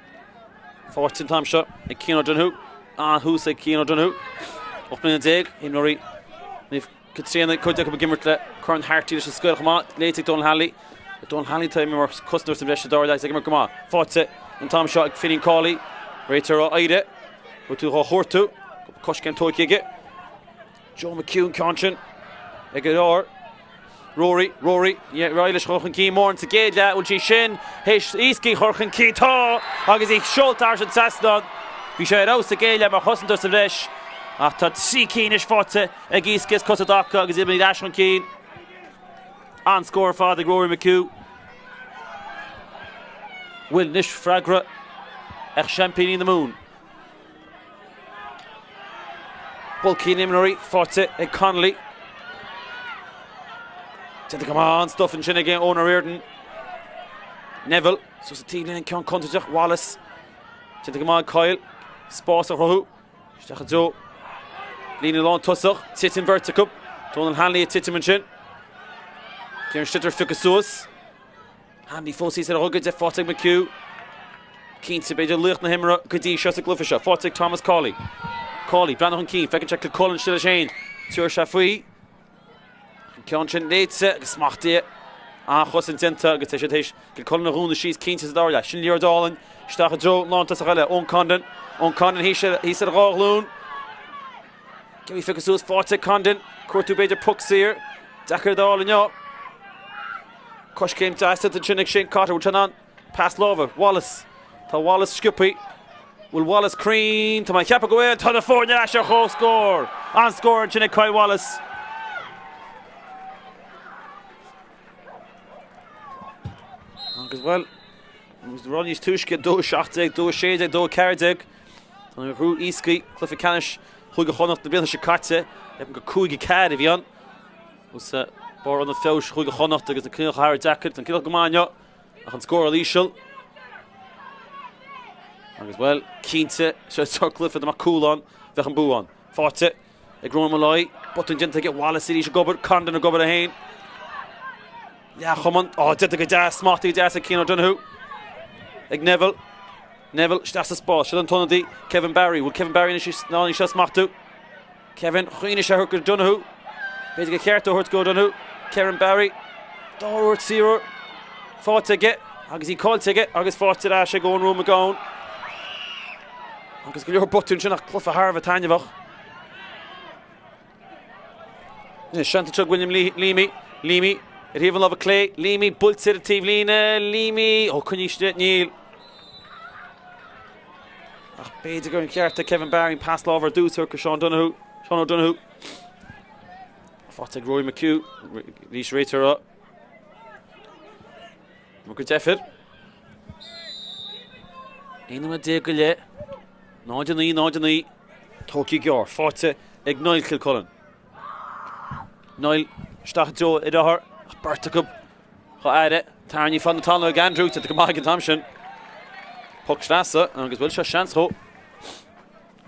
Faighte an t-am seo ag Cian O'Donoghue. An-thús ag Cian O'Donoghue. 18 mbliana. Imreoirí Naomh Caitríona, cuid acu ag imirt le Corn Harty leis an scoil chomh maith. Léite ag Donal Hanley. Donal Hanley atá ag imirt mar chosantóir sa bhreis sa dara leath agus ag imirt go maith. Faighte an t-am seo ag Finian Cawley. Réiteoir á oidhre. Bhfuil tú dhá chuartú? Coiscéim tógtha aige. Joe McHugh an ceann sin ag an lár. Rory, Rory, ar aghaidh leis chur chun cinn mórán sa gcéad leath, bhfuil sí sin théis Iascaigh a chur chun cinn? Tá! Agus í seolta thar an trasnán. Bhí sé ar fheabhas sa gcéad leath mar chosantóir sa bhreis ach tá 3 cinn anois faighte ag Iascaigh as cosa i dtaca agus iad ar ais chun cinn. An-scór ar fad ag Rory McHugh. Bhfuil anois freagra ag seaimpíní na Mumhan? Bulcaí na n-imreoirí faighte ag Connolly. Déanta go maith an-stuif ansin ag Eoin O'Riordan. Neville suas an taobhlíne an ceann contúirteach. Wallace déanta go maith ag Kyle. Spás a chruthú. Isteach i dtreo líne lán tosach. Titeann beirt acu. Donal Hanley ag titim ansin. Kieran Schlitter ag piocadh suas. Hanley fós thíos ar a ghogaide, faighte ag McHugh. Cinnte, b'fhéidir laoch na himeartha go dtí seo sa gcluiche seo. Faighte ag Thomas Cawley. Cawley, breathnú chun cinn, feiceann sé Kilcullen istigh leis féin. Tabharfaidh sé faoi. An ceann sin léite agus smachtaithe. An-chosaint déanta agus tá siad théis Kilcullen a dhúnadh síos cinnte sa dara leath. Sin liathróid álainn isteach i dtreo lántosach eile, Eoin Condon. Eoin Condon thíos ar a dhá ghlúin. Cé a phiocadh suas faighte ag Condon. Cuartú b'fhéidir poc saor. Deacair a fháil inniu. Coiscéim deas ansin ag Shane Cotter. Bhfuil sé in ann pas láimhe? Wallace. Tá Wallace sciobtha. Bhfuil Wallace cruinn? Tá mé ag ceapadh go bhfuil. Tá na foirne ar ais ar chomhscór. An-scór ansin ag Kyle Wallace. Agus bhuel, rud níos túisce 2 17, 2 16, 2 14. Tá an ghrú Iascaigh, cluiche ceannais Chúige Chonnacht na bliana seo caite, ceapaim gur 5 4 a bhí ann. Os barr ionad feabhais Chúige Chonnacht agus na coinníollacha thar a bheith deacair. Tá an coinníollacha go maith inniu ach an scóráil íseal. Agus bhuel, cinnte, seo sórt cluiche dá mbeadh cúl ann, bheadh an bua ann. Faighte ag Ronan Molloy, botún déanta aige, Wallace arís ag obair, Condon ag obair é féin. Leathchamán, á, déanta go deas, smachtaithe go deas ag Cian O'Donoghue. Ag Neville. Neville isteach sa spás. Seo an t-ionadaí, Kevin Barry. Bhfuil Kevin Barry anois in ann í seo a smachtú? Kevin, chuimhnigh sé a thabhairt go Donoghue. B'fhéidir gur cheart é a thabhairt go Donoghue. Kevin Barry, dá uair, tríú uair. Faighte aige agus í caillte aige agus faighte ar ais ag Eoin Rua McGowan. Agus go leor botún sin ach cluiche thar a bheith taitneamhach. Anois, seans anseo ag William Leamy. Leamy ar thaobh an láimhe clé. Leamy buailte ar an taobhlíne. Leamy, ó coinnithe istigh, níl. Ach b'fhéidir gur an ceart ag Kevin Barry pas láimhe ar dtús a thabhairt go Sean Donoghue. Sean O'Donoghue. Faighte ag Rory McHugh. Arís réiteoir Go deifir. 11 nóiméad go leith. 0 9 0 9. Tógtha gearr. Faighte ag Niall Kilcullen. Niall isteach i dtreo a dhearthár ach beirt acu dhá fhaire. Tarraingthe fan na talún ag Andrew. Déanta go maith ag an t-am sin. Poc sleasa agus bhfuil seo seans dhó.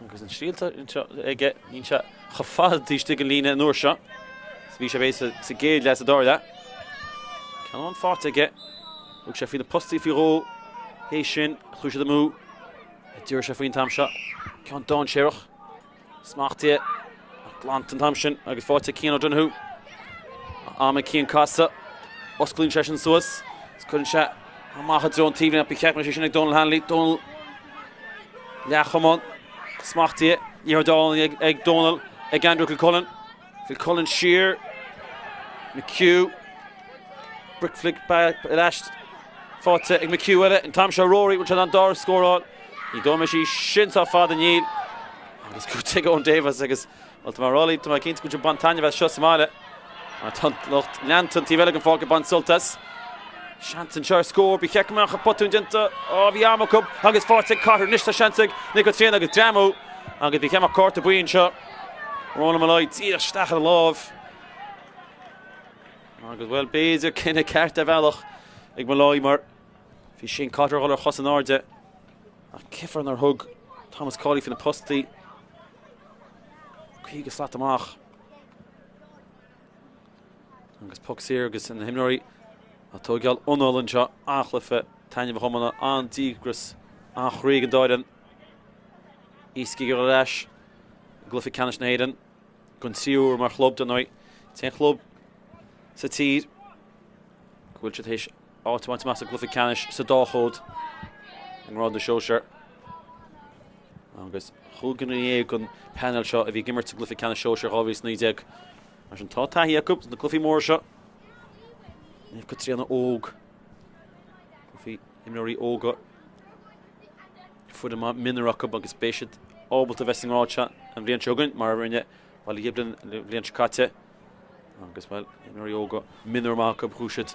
Agus an síolta anseo aige, níl sé chomh fada taobh istigh den líne an uair seo is a bhí sé b'fhéidir sa gcéad leath sa dara leath. Ceann amháin faighte aige. Thug sé faoi na postaí faoi dhó. Théis sin, chuaigh siad amú. D'iarr sé faoin t-am seo. Ceann dainséarach. Smachtaithe ach glanta an t-am sin agus faighte ag Cian O'Donoghue. Am ag Cian casadh. Osclaíonn sé sin suas. Is cuireann sé amach i dtreo an taobhlíne ach ba cheart go mbeadh sé sin ag Donal Hanley. Donal. Leathchamán smachtaithe, liathróid álainn ag Dónal, ag Andrew Kilcullen. Kilcullen siar, McHugh, brick flick ar ais faighte ag McHugh eile, an t-am seo Rory, bhfuil sé in ann dara scóráil? Ní dóigh liom sí sin sách fada, níl. Agus cúiteamh ag Eoin Davis agus Bhuel, tá mé ag rá libh, tá mé cinnte go bhfuil sibh ag baint taitneamh as seo sa mbaile. Mar tá an lucht leanta an taobh eile den pháirc ag baint sult as. Seans anseo ar scór, ba cheart go mbeadh botún déanta. Á, bhí am acu agus faighte ag Cotter. Anois tá seans ag Naomh Caitríona agus greamú agus ba cheart go mbeadh cárta buí anseo. Ronan Molloy díreach isteach ar a lámh. Agus bhuel, b'fhéidir cinneadh ceart ar bhealach ag Molloy mar bhí Shane Cotter a dhul ar chos in airde. Ach cén fáth nár thug Thomas Cawley faoi na postaí. 50 slat amach. Agus poc saor agus na himreoirí ag tógáil anála anseo, an-chluiche, taitneamhach iomána, an-díograis, an-chroí ag an dá fhoireann. Iascaigh ar ais i gcluiche ceannais na hÉireann don tríú huair mar chlub, dar ndóigh. T-aon chlub sa tír go bhfuil siad théis áit a bhaint amach sa gcluiche ceannais sa dá chód i ngrád na sóisear. Agus chúigear dhéag den phainéal seo a bhí ag imirt sa gcluiche ceannais sóisear 2019. Mar sin tá taithí acu sna cluichí móra seo. Naomh Caitríona óg. Cluichí imreoirí óga. Foireann maith mionúir acu agus beidh siad ábalta a bheith sa ngrád seo an bhliain seo chugainn mar a rinne Baile Ghiblin an bhliain seo caite. Agus bhuel, imreoirí óga mionúr maith acu, bhuaigh siad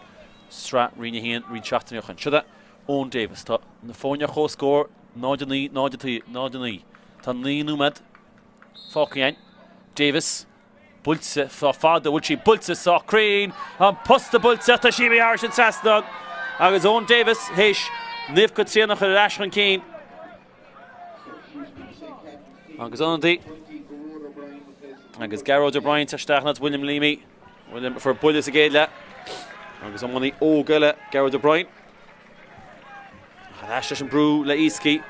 sraith Roinn 1 roinnt seachtainí ó shin. Seo é Eoin Davis. Tá na foirne ar comhscór, 0-9, 0-9. Tá 9 nóiméad fágtha againn. Davis buailte sách fada, bhfuil sí buailte sách cruinn, an posta buailte ach tá sí imithe thairis an trasnán agus Eoin Davis théis Naomh Caitríona a chur ar ais chun cinn. Agus ionadaí agus Gearóid O'Brien isteach in áit William Leamy. William a fuair buille sa gcéad leath. Agus iománaí óg eile Gearóid O'Brien. Ar ais leis an brú le Iascaigh.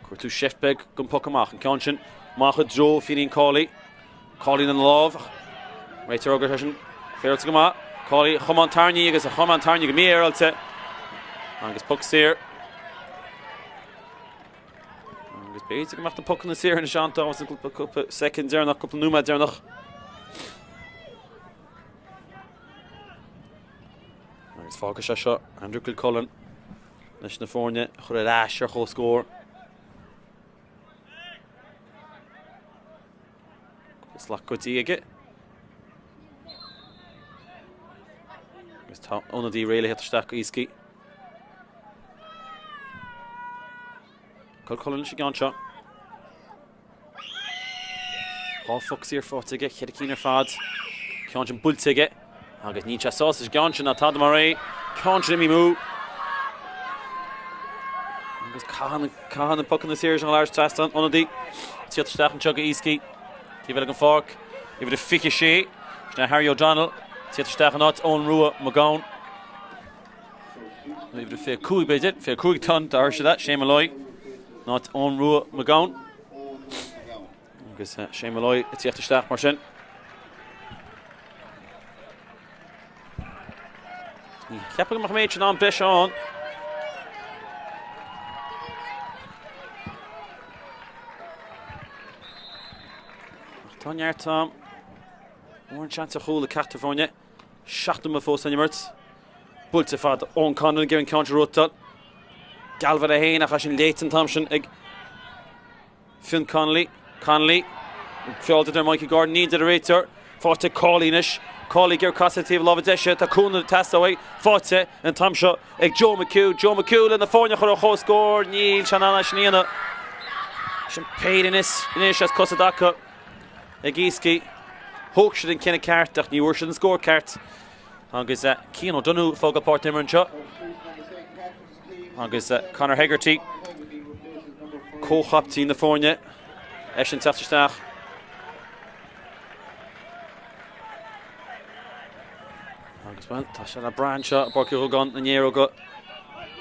Cuartú seift beag don poc amach. An ceann sin amach i dtreo Fínín Cawley. Cawley lena lámh. Réiteoir agus eisean féaráilte go maith. Cawley a chamán tairní agus a chamán tairní go mífhéaráilte. Agus poc saor. Agus b'fhéidir go mbeadh na pocanna saor anois an-tábhachtach sa cúpla soicind deireanach, cúpla nóiméad deireanach. Agus fágfaidh sé seo Andrew Kilcullen leis na foirne a chur ar ais ar chomhscór. Slat go dtí aige. Agus tá ionadaí réidh le theacht isteach go Iascaigh. Kilcullen leis an gceann seo. Dhá phoc saor faighte aige, cheithre cinn ar fad. Ceann sin buailte aige. Agus níl sé sásta leis an gceann sin ná tada mar é. Ceann sin imithe amú. Agus caitheann na pocanna saor sin thar an trasnán ionadaí. Tíocht isteach anseo go Iascaigh. Taobh eile den pháirc. Uimhir a 26. Sin é Harry O'Donnell. Tíocht isteach in áit Eoin Rua McGowan. Uimhir a 25 b'fhéidir. 25 ton d'athair sé that. Shane Molloy. In áit Eoin Rua McGowan. Agus Shane Molloy ag tíocht isteach mar sin. Ní cheapaim go mbeadh an méid sin am breise ann. Ach tá neart am. Mórán seans ar chúl ag ceachtar foirne. 7 nóiméad fós san imirt. Buailte fada Eoin Conlon ag iarraidh an ceann seo a bhuachtáil. Gealbhan é féin ach é sin léite an t-am sin ag Fionn Connolly, Connolly, feall déanta ar Mikey Gordon, níl deir an réiteoir. Faighte ag Cawley anois. Cawley ag iarraidh casadh taobh láimhe deise. Tá cúnamh ag teastáil uaidh. Faighte an t-am seo ag Joe McHugh. Joe McHugh le na foirne a chur ar chomhscór. Níl sé in ann é sin a dhéanamh. Sin péire anois, anois as cosa i dtaca ag Iascaigh. Thóg siad an cinneadh ceart ach ní bhfuair siad an scór ceart. Agus Cian O'Donoghue ag fágáil páirc na himeartha anseo. Agus Conor Hegarty, comhchaptaen na foirne, eisean teacht isteach. Agus bhuel, tá sé le brath anseo i bPáirc Uí Dhubhgáin na néaróga,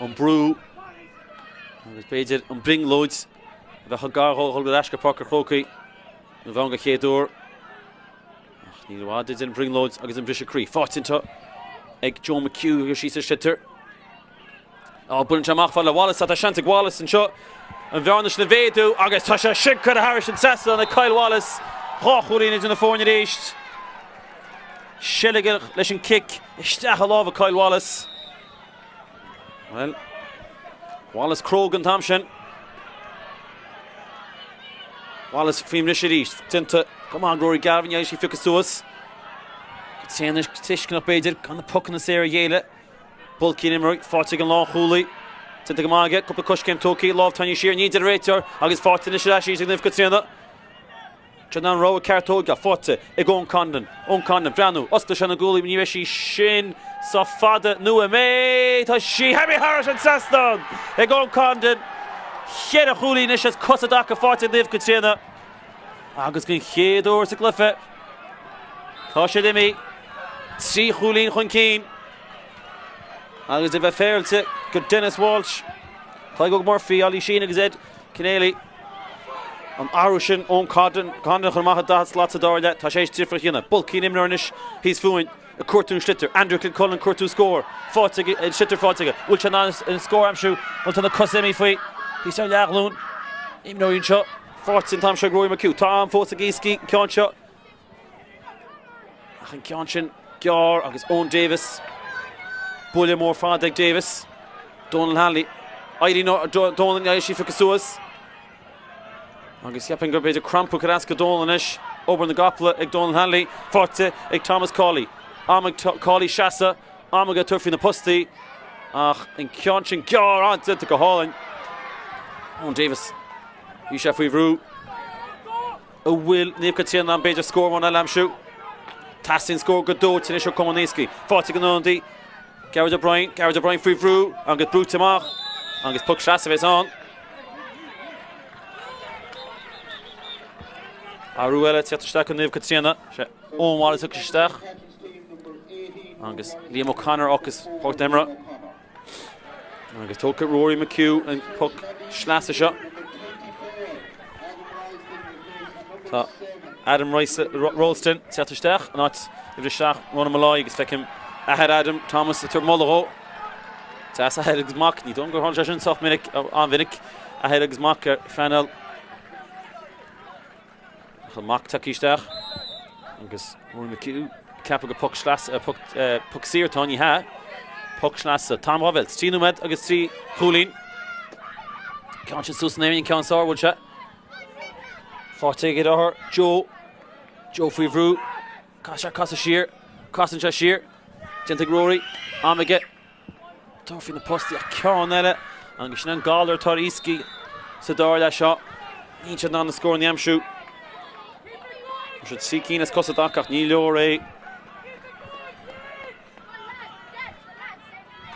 an brú agus b'fhéidir an brionglóid a bheadh gar dhó dhul ar ais go Páirc an Chrócaigh nó bheith ann go chéad uair. Ach níl i bhfad idir an bhrionglóid agus an briseadh croí. Faighte anseo ag Joe McHugh agus síos ar sliotar. Á, buaileann sé amach fad le Wallace, tá seans ag Wallace anseo an bhearna sin a mhéadú agus tá sé sin curtha thairis an trasnán ag Kyle Wallace. 2 chúilín idir na foirne arís. Seilgeach leis an cic isteach i lámha Kyle Wallace. Bhuel, Wallace cróga an t-am sin. Wallace faoin mbris arís. Déanta go maith ag Rory Galvin, níl sí pioctha suas. Caitríona tuisceanach b'fhéidir, gan na pocanna saora a ghéilleadh. Bulcaí an imreoir, faighte ag an lánchúlaí. Déanta go maith aige, cúpla coiscéim tógtha, lámh tarraingthe siar, ní deir an réiteoir agus faighte anois ar ais arís ag Naomh Caitríona. Sin an rogha ceart tógtha, faighte ag Eoin Condon. Eoin Condon, breathnú, osclaíonn sé na guaillí, ní raibh sí sin sách fada nó an mbeidh? Tá sí imithe thairis an trasnán ag Eoin Condon. Cheithre chúilín anois as cosa i dtaca faighte ag Naomh Caitríona. Agus den chéad uair sa gcluiche, tá siad imithe 3 chúilín chun cinn. Agus a bheith féaráilte go Denis Walsh, Tadhg Óg Murphy, Ollie Sheehan agus Ed Keneally. An athrú sin Eoin Condon a chur amach i 40 slat sa dara leath, tá sé théis difear a dhéanamh. Bulcaí an imreoir anois thíos fúinn ag cuartú an sliotar. Andrew Kilcullen ag cuartú scór. Faighte aige, an sliotar faighte aige. Bhfuil sé in ann an scór a aimsiú? Bhuel tá na cosa imithe faoi. Thíos ar leathghlúin. Imreoirí anseo. Faighte an t-am seo ag Rory McHugh. Tá am fós ag Iascaigh an ceann seo. Ach an ceann sin gearr agus Eoin Davis. Buille mór fada ag Davis. Donal Hanley. Éiríonn Donal níl sí pioctha suas. Agus cheapfainn gur b'fhéidir crampa curtha as go Donal anois. Obair na gcapall ag Donal Hanley. Faighte ag Thomas Cawley. Am ag Cawley seasamh. Am aige tabhairt faoi na postaí. Ach an ceann sin gearr an-déanta go hálainn. Eoin Davis. Bhí sé faoi bhrú. An bhfuil Naomh Caitríona in ann b'fhéidir scór amháin eile a aimsiú? Teastaíonn scór go dóite anois ó Cumann Iascaigh. Faighte ag an ionadaí, Gearóid O'Brien. Gearóid O'Brien faoi bhrú agus brúite amach agus poc sleasa a bheas ann. Athrú eile ag teacht isteach do Naomh Caitríona. Sé Eoin Wallace a thiocfas isteach agus Liam O'Connor a fhágfas páirc na himeartha. Agus tógfaidh Rory McHugh an poc sleasa seo. Tá Adam Rice, Rolston teacht isteach in áit uimhir 7 Ronan Molloy agus feicim athair Adam Thomas ag tabhairt moladh dhó. Deas athair agus mac, ní dóigh gur tharla sé sin sách minic, an-mhinic, athair agus mac ar phainéal Ach an mac tagtha isteach agus Rory McHugh ceapadh gur poc sleasa, poc, poc saor atá, ní hea. Poc sleasa. Tá am dhá mheilt. 3 nóiméad agus 3 chúilín. Ceann sin suas in aer, an ceann is fearr, bhfuil sé? Faighte ag a dheartháir Joe. Joe faoi bhrú. Caithfidh sé casadh siar. Casann sé siar. Déanta ag Rory. Am aige. Tabhairt faoi na postaí ach ceann eile agus sin an galar atá ar Iascaigh sa dara leath seo. Níl siad in ann na scóranna a aimsiú. Tá siad 3 cinn as cosa i dtaca ach ní leor é.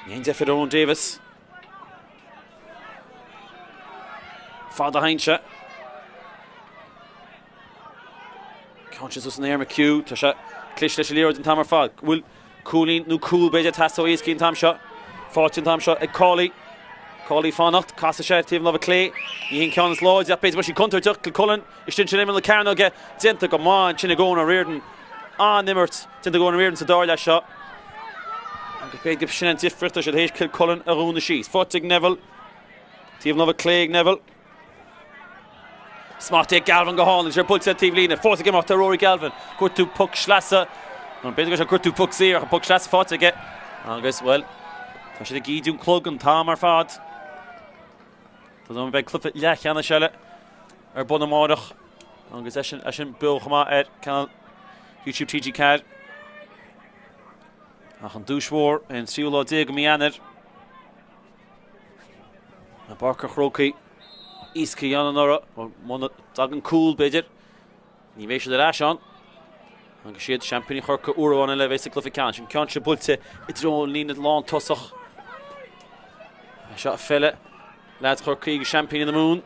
Ní haon deifir ar Eoin Davis. Fad a théann sé. Ceann sin suas in aer McHugh, tá sé cliste leis an liathróid an t-am ar fad. Bhfuil cúilín nó cúl b'fhéidir ag teastáil ó Iascaigh an t-am seo. Faighte an t-am seo ag Cawley. Cawley fanacht, casfaidh sé ar taobh na láimhe clé. Ní hé an ceann is láidre ach b'fhéidir go mbeidh sí contúirteach. Kilcullen istigh ansin imeall na cearnóige. Déanta go maith ansin ag Eoin O'Riordan. An-imirt déanta ag Eoin O'Riordan sa dara leath seo. Agus b'fhéidir gurb sin an difríocht, tá siad théis Kilcullen a dhúnadh síos. Faighte ag Neville. Taobh na láimhe clé ag Neville. Smachtaithe ag Galvin go hálainn, sé buailte ar taobh líne, fós ag imeacht ar Rory Galvin. Cuartú poc sleasa, nó b'fhéidir go raibh sé cuartú poc saor ach an poc sleasa faighte aige. Agus, bhuel, tá siad ag ídiú an clog an t-am ar fad. Tá dom beidh cluiche leathcheannais eile ar bun amárach agus é sin, é sin beo chomh maith ar channel YouTube TG4. Ach an duais mhór ar an tríú lá déag de mhí Eanáir. I bPáirc an Chrócaigh, Iascaigh ann anuraidh, muna dtagann cúl, b'fhéidir, ní bheidh siad ar ais ann. Agus siad seaimpíní Chorcaí uair amháin eile a bheidh sa gcluiche ceannais. An ceann seo buailte i dtreo an líne lántosach. Seo feile leaids Chorcaí agus seaimpíní na Mumhan.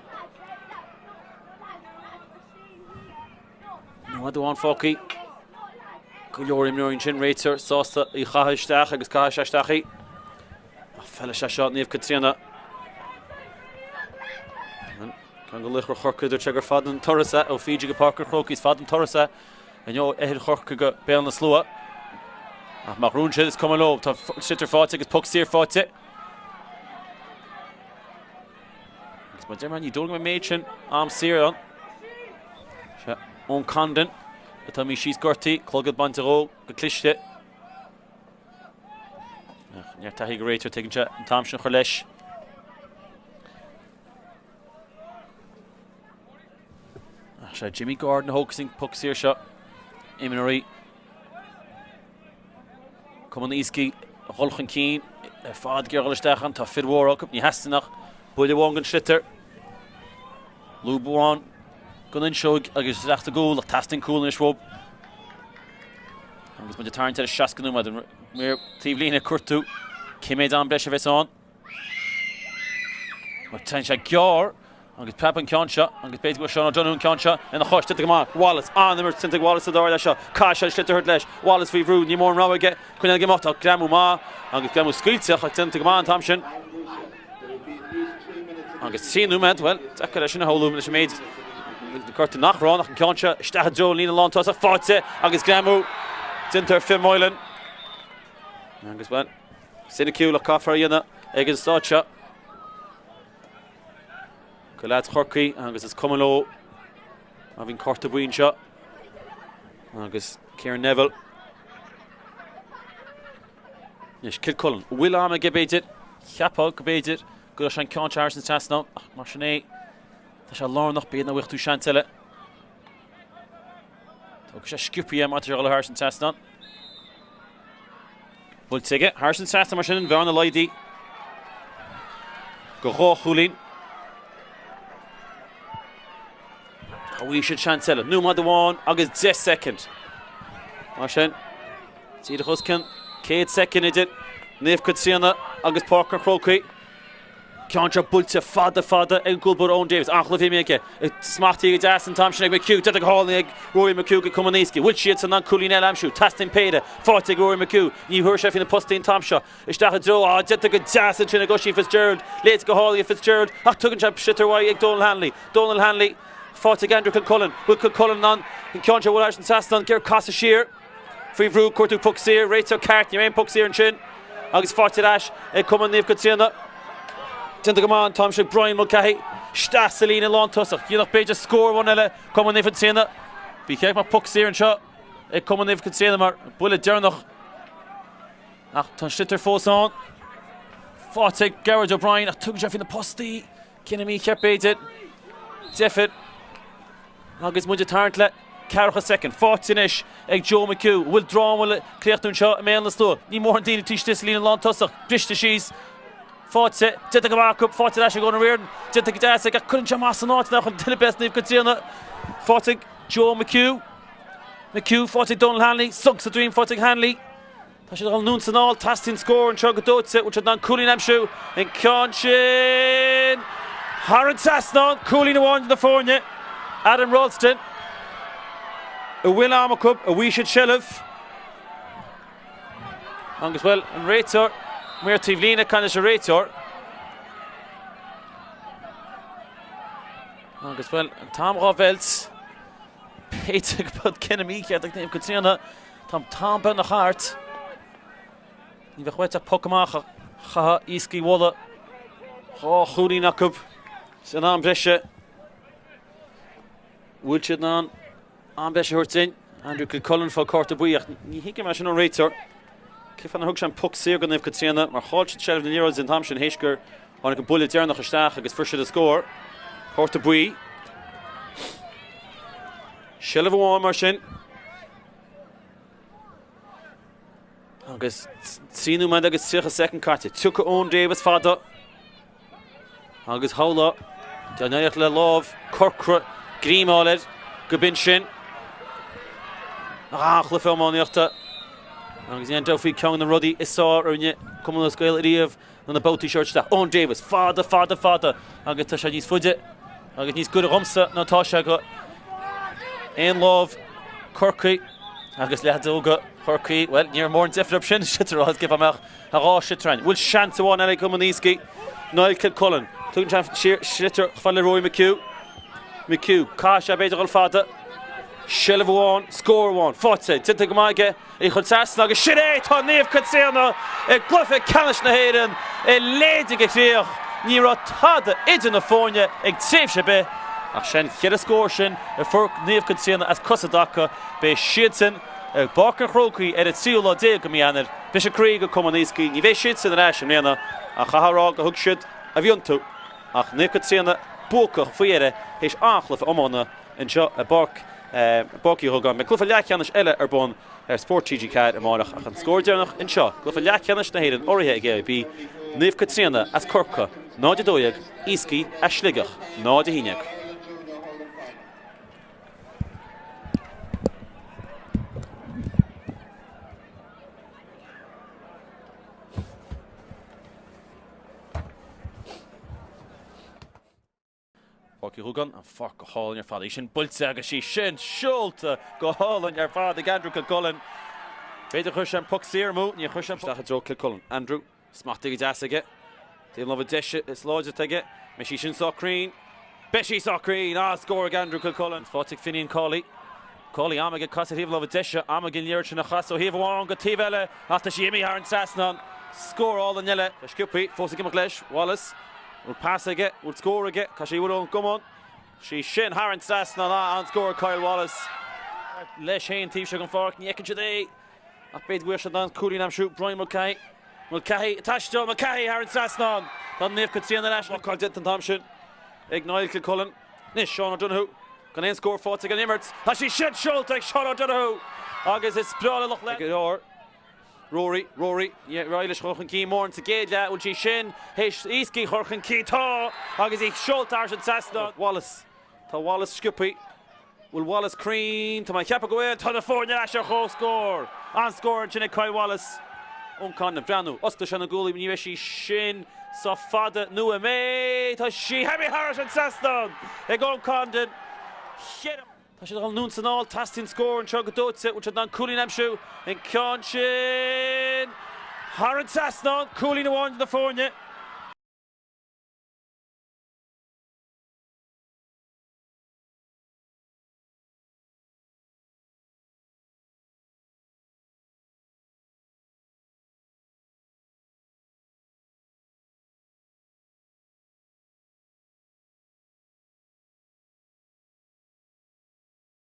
Nóiméad amháin fágtha. Go leor imreoirí ansin, réiteoir sásta í chaitheamh isteach agus caithfidh sé isteach í. Ach feile sé seo Naomh Caitríona. Ceann de laochra Chorcaí dúirt sé gur fada an turas é ó Fiji go Páirc an Chrócaigh. Is fada an turas é inniu ó ithir Chorcaí go Béal na Slua. Ach má ghnóthaíonn siad is cuma leo. Tá sliotar faighte agus poc saor faighte. Agus mar a deir mé, ní dóigh liom go mbeidh an méid sin am saor ann. Sea, Eoin Condon atá imithe síos gortaithe, clogad bainte dhó go cliste. Ach neart taithí ag an réiteoir, tuigeann sé an t-am sin a chur leis. Ach sé Jimmy Gordon a thógfas an poc saor seo. Imreoirí Cumann Iascaigh a dhul chun cinn ar fad ag iarraidh dhul isteach ann. Tá fir mhóra acu, ní theastaíonn ach buille amháin den sliotar. Lúb amháin den fhuinseog agus isteach sa gcúl ach teastaíonn cúl anois uathu. Agus muid ag tarraingt ar an 60 nóiméad an maor taobh líne ag cuartú cé méid am breise a bheas ann. Mar téann sé gearr agus preab an ceann seo agus b'fhéidir go bhfuil Seán O'Donoghue an ceann seo ina chois. Déanta go maith. Wallace, an-imirt déanta ag Wallace sa dara leath seo. Caithfidh sé an sliotar a thabhairt leis. Wallace faoi bhrú, ní mór an rogha aige. Coinneáil ag imeacht. Tá greamú maith agus greamú scaoilte ach déanta go maith an t-am sin. Agus 3 nóiméad, bhuel, deacair é sin a shamhlú leis an méid gortú nach raibh ann ach an ceann seo isteach i dtreo an líne lántosach faighte agus greamú déanta ar Fionn Moylan. Agus bhuel, Soiniciúil ach caithfear a dhéanamh ag an staid seo. Go leaids Chorcaí agus is cuma leo má bhíonn cárta buí anseo. Agus Kieran Neville. Anois Kilcullen. An bhfuil am aige b'fhéidir? Cheapfá go b'fhéidir go raibh sé an ceann seo thar an trasnán ach mar sin é tá sé lárnach b'fhéidir nach bhfaighidh tú seans eile. Tógfaidh sé sciobtha é má tá sé ag dul thar an trasnán. Buailte aige thar an trasnán mar sin an bhearna laghdaithe go 2 chúilín. An bhfaighidh siad seans eile. Nóiméad amháin agus 10 soicind. Mar sin, díreach os cionn 100 soicind idir Naomh Caitríona agus Páirc an Chrócaigh. Ceann seo buailte fada fada ag an gcúlbáire Eoin Davis. An-chluiche imithe aige. Smachtaithe go deas an t-am sin ag McHugh. Déanta go hálainn ag Rory McHugh ag Cumann Iascaigh. Bhfuil siad in ann cúilín eile a aimsiú? Teastaíonn péire. Faighte ag Rory McHugh. Ní thabharfaidh sé faoi na postaí an t-am seo. Isteach i dtreo. Á, déanta go deas ansin ag Oisín Fitzgerald. Léite go hálainn ag Fitzgerald ach tugann sé sliotar uaidh ag Donal Hanley. Donal Hanley faighte ag Andrew Kilcullen. Bhfuil Kilcullen in ann an ceann seo a bhualadh thar an trasnán? Ag iarraidh casadh siar. Faoi bhrú, cuartú poc saor, réiteoir ceart, ní raibh aon poc saor ansin agus faighte ar ais ag Cumann Naomh Caitríona. Déanta go maith an t-am sin ag Brian Mulcahy. Isteach sa líne lántosach. Dhéanfadh b'fhéidir scór amháin eile Cumann Naomh Caitríona. Ba cheart go mbeadh poc saor anseo ag Cumann Naomh Caitríona mar buille deireanach. Ach tá an sliotar fós ann. Faighte ag Gearóid O'Brien ach tugann sé faoi na postaí. Cinneadh mícheart b'fhéidir. Deifir. Agus muid ag tarraingt le ceathracha soicind. Faighte anois ag Joe McHugh. An bhfuil dráma le críochnú anseo i mbéal na slua? Ní mórán daoine taobh istigh sa líne lántosach. Briste síos. Faighte. Déanta go maith acu. Faighte ar ais ag Eoin O'Riordan. Déanta go deas aige ach cuireann sé amach as an áit nach bhfuil duine ar bith as Naomh Caitríona. Faighte ag Joe McHugh. McHugh faighte ag Donal Hanley. Sonc sa droim faighte ag Hanley. Tá siad ag dul anonn 's anall, teastaíonn scór anseo go dóite, bhfuil siad in ann cúilín a aimsiú? An ceann sin thar an trasnán, cúilín amháin do na foirne, Adam Ralston. An bhfuil am acu, an bhfaighidh siad seilbh? Agus bhuel, an réiteoir, maor taobh líne, caint leis an réiteoir. Agus bhuel, an t-am dhá mheilt, b'fhéidir go mbeadh cinneadh mícheart ag Naomh Caitríona. Tá an t-am beagnach thart. Ní bheadh uait ach poc amach ach chaithfeadh Iascaigh Mhála 2 chúilín acu san am breise. Bhfuil siad in ann am breise a thabhairt dúinn? Andrew Kilcullen fá cárta buí ach ní thuigim é sin ón réiteoir. Cén fáth nár thug sé an poc saor go Naomh Caitríona mar chaill siad seilbh na liathróide an t-am sin théis gur tháinig an buille deireanach isteach agus fuair siad an scór. Cárta buí. Seilbh amháin mar sin. Agus 3 nóiméad agus 30 soicind caite. Tiocfaidh Eoin Davis fada agus shamhlófá dá n-éireodh le lámh corcra greim a fháil air go b'in sin. An-chluiche iománaíochta agus ní aon dabht faoi ceann de na rudaí is fearr a rinne Cumann Lúthchleas Gael ariamh ná na babhtaí seo isteach. Eoin Davis, fada, fada, fada agus tá sé níos faide agus níos gaire dhomsa ná tá sé go aon lámh Corcaí agus leaids óga Chorcaí. Bhuel, ní raibh mórán deifir orthu sin, sliotar a fháil, cé mbeadh a dhá sliotar ann. Bhfuil seans amháin eile ag Cumann Iascaigh? Niall Kilcullen. Tugann sé sliotar chomh fada le Rory McHugh. McHugh, caithfidh sé b'fhéidir dhul fada. Seilbh amháin, scór amháin. Faighte, déanta go maith aige. Í chun trasna agus sin é! Tá Naomh Caitríona i gcluiche ceannais na hÉireann i léide go chríoch. Ní raibh tada idir na foirne ag tréimhse ar bith ach sé'n cheithre scór sin a fuair Naomh Caitríona as cos i dtaca. Beidh siadsan i bPáirc an Chrócaigh ar an tríú lá déag de mhí Eanáir. Briseadh croí go Cumann Iascaigh. Ní bheidh siadsan ar ais i mbliana ach chaithfeá a rá go thug siad a bhí iontu ach Naomh Caitríona buacach faoi dheireadh théis an-chluiche iomána anseo i bPáirc Uí Dhubhgáin. Beidh cluiche leathcheannais eile ar bun ar Spórt TG4 amárach ach an scór deireanach anseo, cluiche leathcheannais na hÉireann urraithe ag AIB, Naomh Caitríona as Corcaigh 0-12, Iascaigh as Sligeach 0-11. Páirc Uí Dhubhgáin, an pháirc go hálainn ar fad. Í sin buailte agus í sin seolta go hálainn ar fad ag Andrew Kilcullen. B'fhéidir chuir sé an poc saor amú, níor chuir sé an isteach i dtreo Kilcullen. Andrew, smachtaithe go deas aige. Taobh na láimhe deise is láidre atá aige. Mbeidh sí sin sách cruinn? Beidh sí sách cruinn! Ah, scór ag Andrew Kilcullen. Faighte ag Finian Cawley. Cawley, am aige casadh ar thaobh na láimhe deise, am aige an liathróid sin a chasadh ó thaobh amháin go taobh eile ach tá sí imithe thar an trasnán. Scór álainn eile. Tá sciobthaí fós ag imeacht leis. Wallace. Bhfuil pas aige? Bhfuil scór aige? Caithfidh sé uair ón gcamán. Sí sin thar an trasnán. Ah, an-scór ag Kyle Wallace. Leis féin taobh seo den pháirc. Ní fheiceann siad é. Ach b'fhéidir go bhfuil siad in ann cúilín a aimsiú. Brian Mulcahy. Mulcahy ag taisteal. Mulcahy thar an trasnán. Tá Naomh Caitríona ar ais. Blocáil déanta an t-am sin ag Niall Kilcullen. Anois Seán O'Donoghue. Gan aon scór faighte ag an imirt. Tá sí sin seolta ag Seán O'Donoghue agus is breá le lucht leanta. Rory, Rory, níor éirigh leis dul chun cinn mórán sa gcéad leath, bhfuil sí sin théis Iascaigh a chur chun cinn? Tá! Agus í seolta thar an trasnán. Wallace, tá Wallace sciobtha, bhfuil Wallace cruinn? Tá mé ag ceapadh go bhfuil, tá na foirne ar ais ar comhscór! An-scór ansin ag Kyle Wallace. Eoin Condon, breathnú, osclaíonn sé na guaillí, ní bheidh sí sin sách fada nó an mbeidh? Tá sí imithe thar an trasnán ag Eoin Condon. Tá siad ag dul anonn is anall, teastaíonn scór anseo go dóite, bhfuil siad in ann cúilín a aimsiú? An ceann sin thar an trasnán, cúilín amháin do na foirne.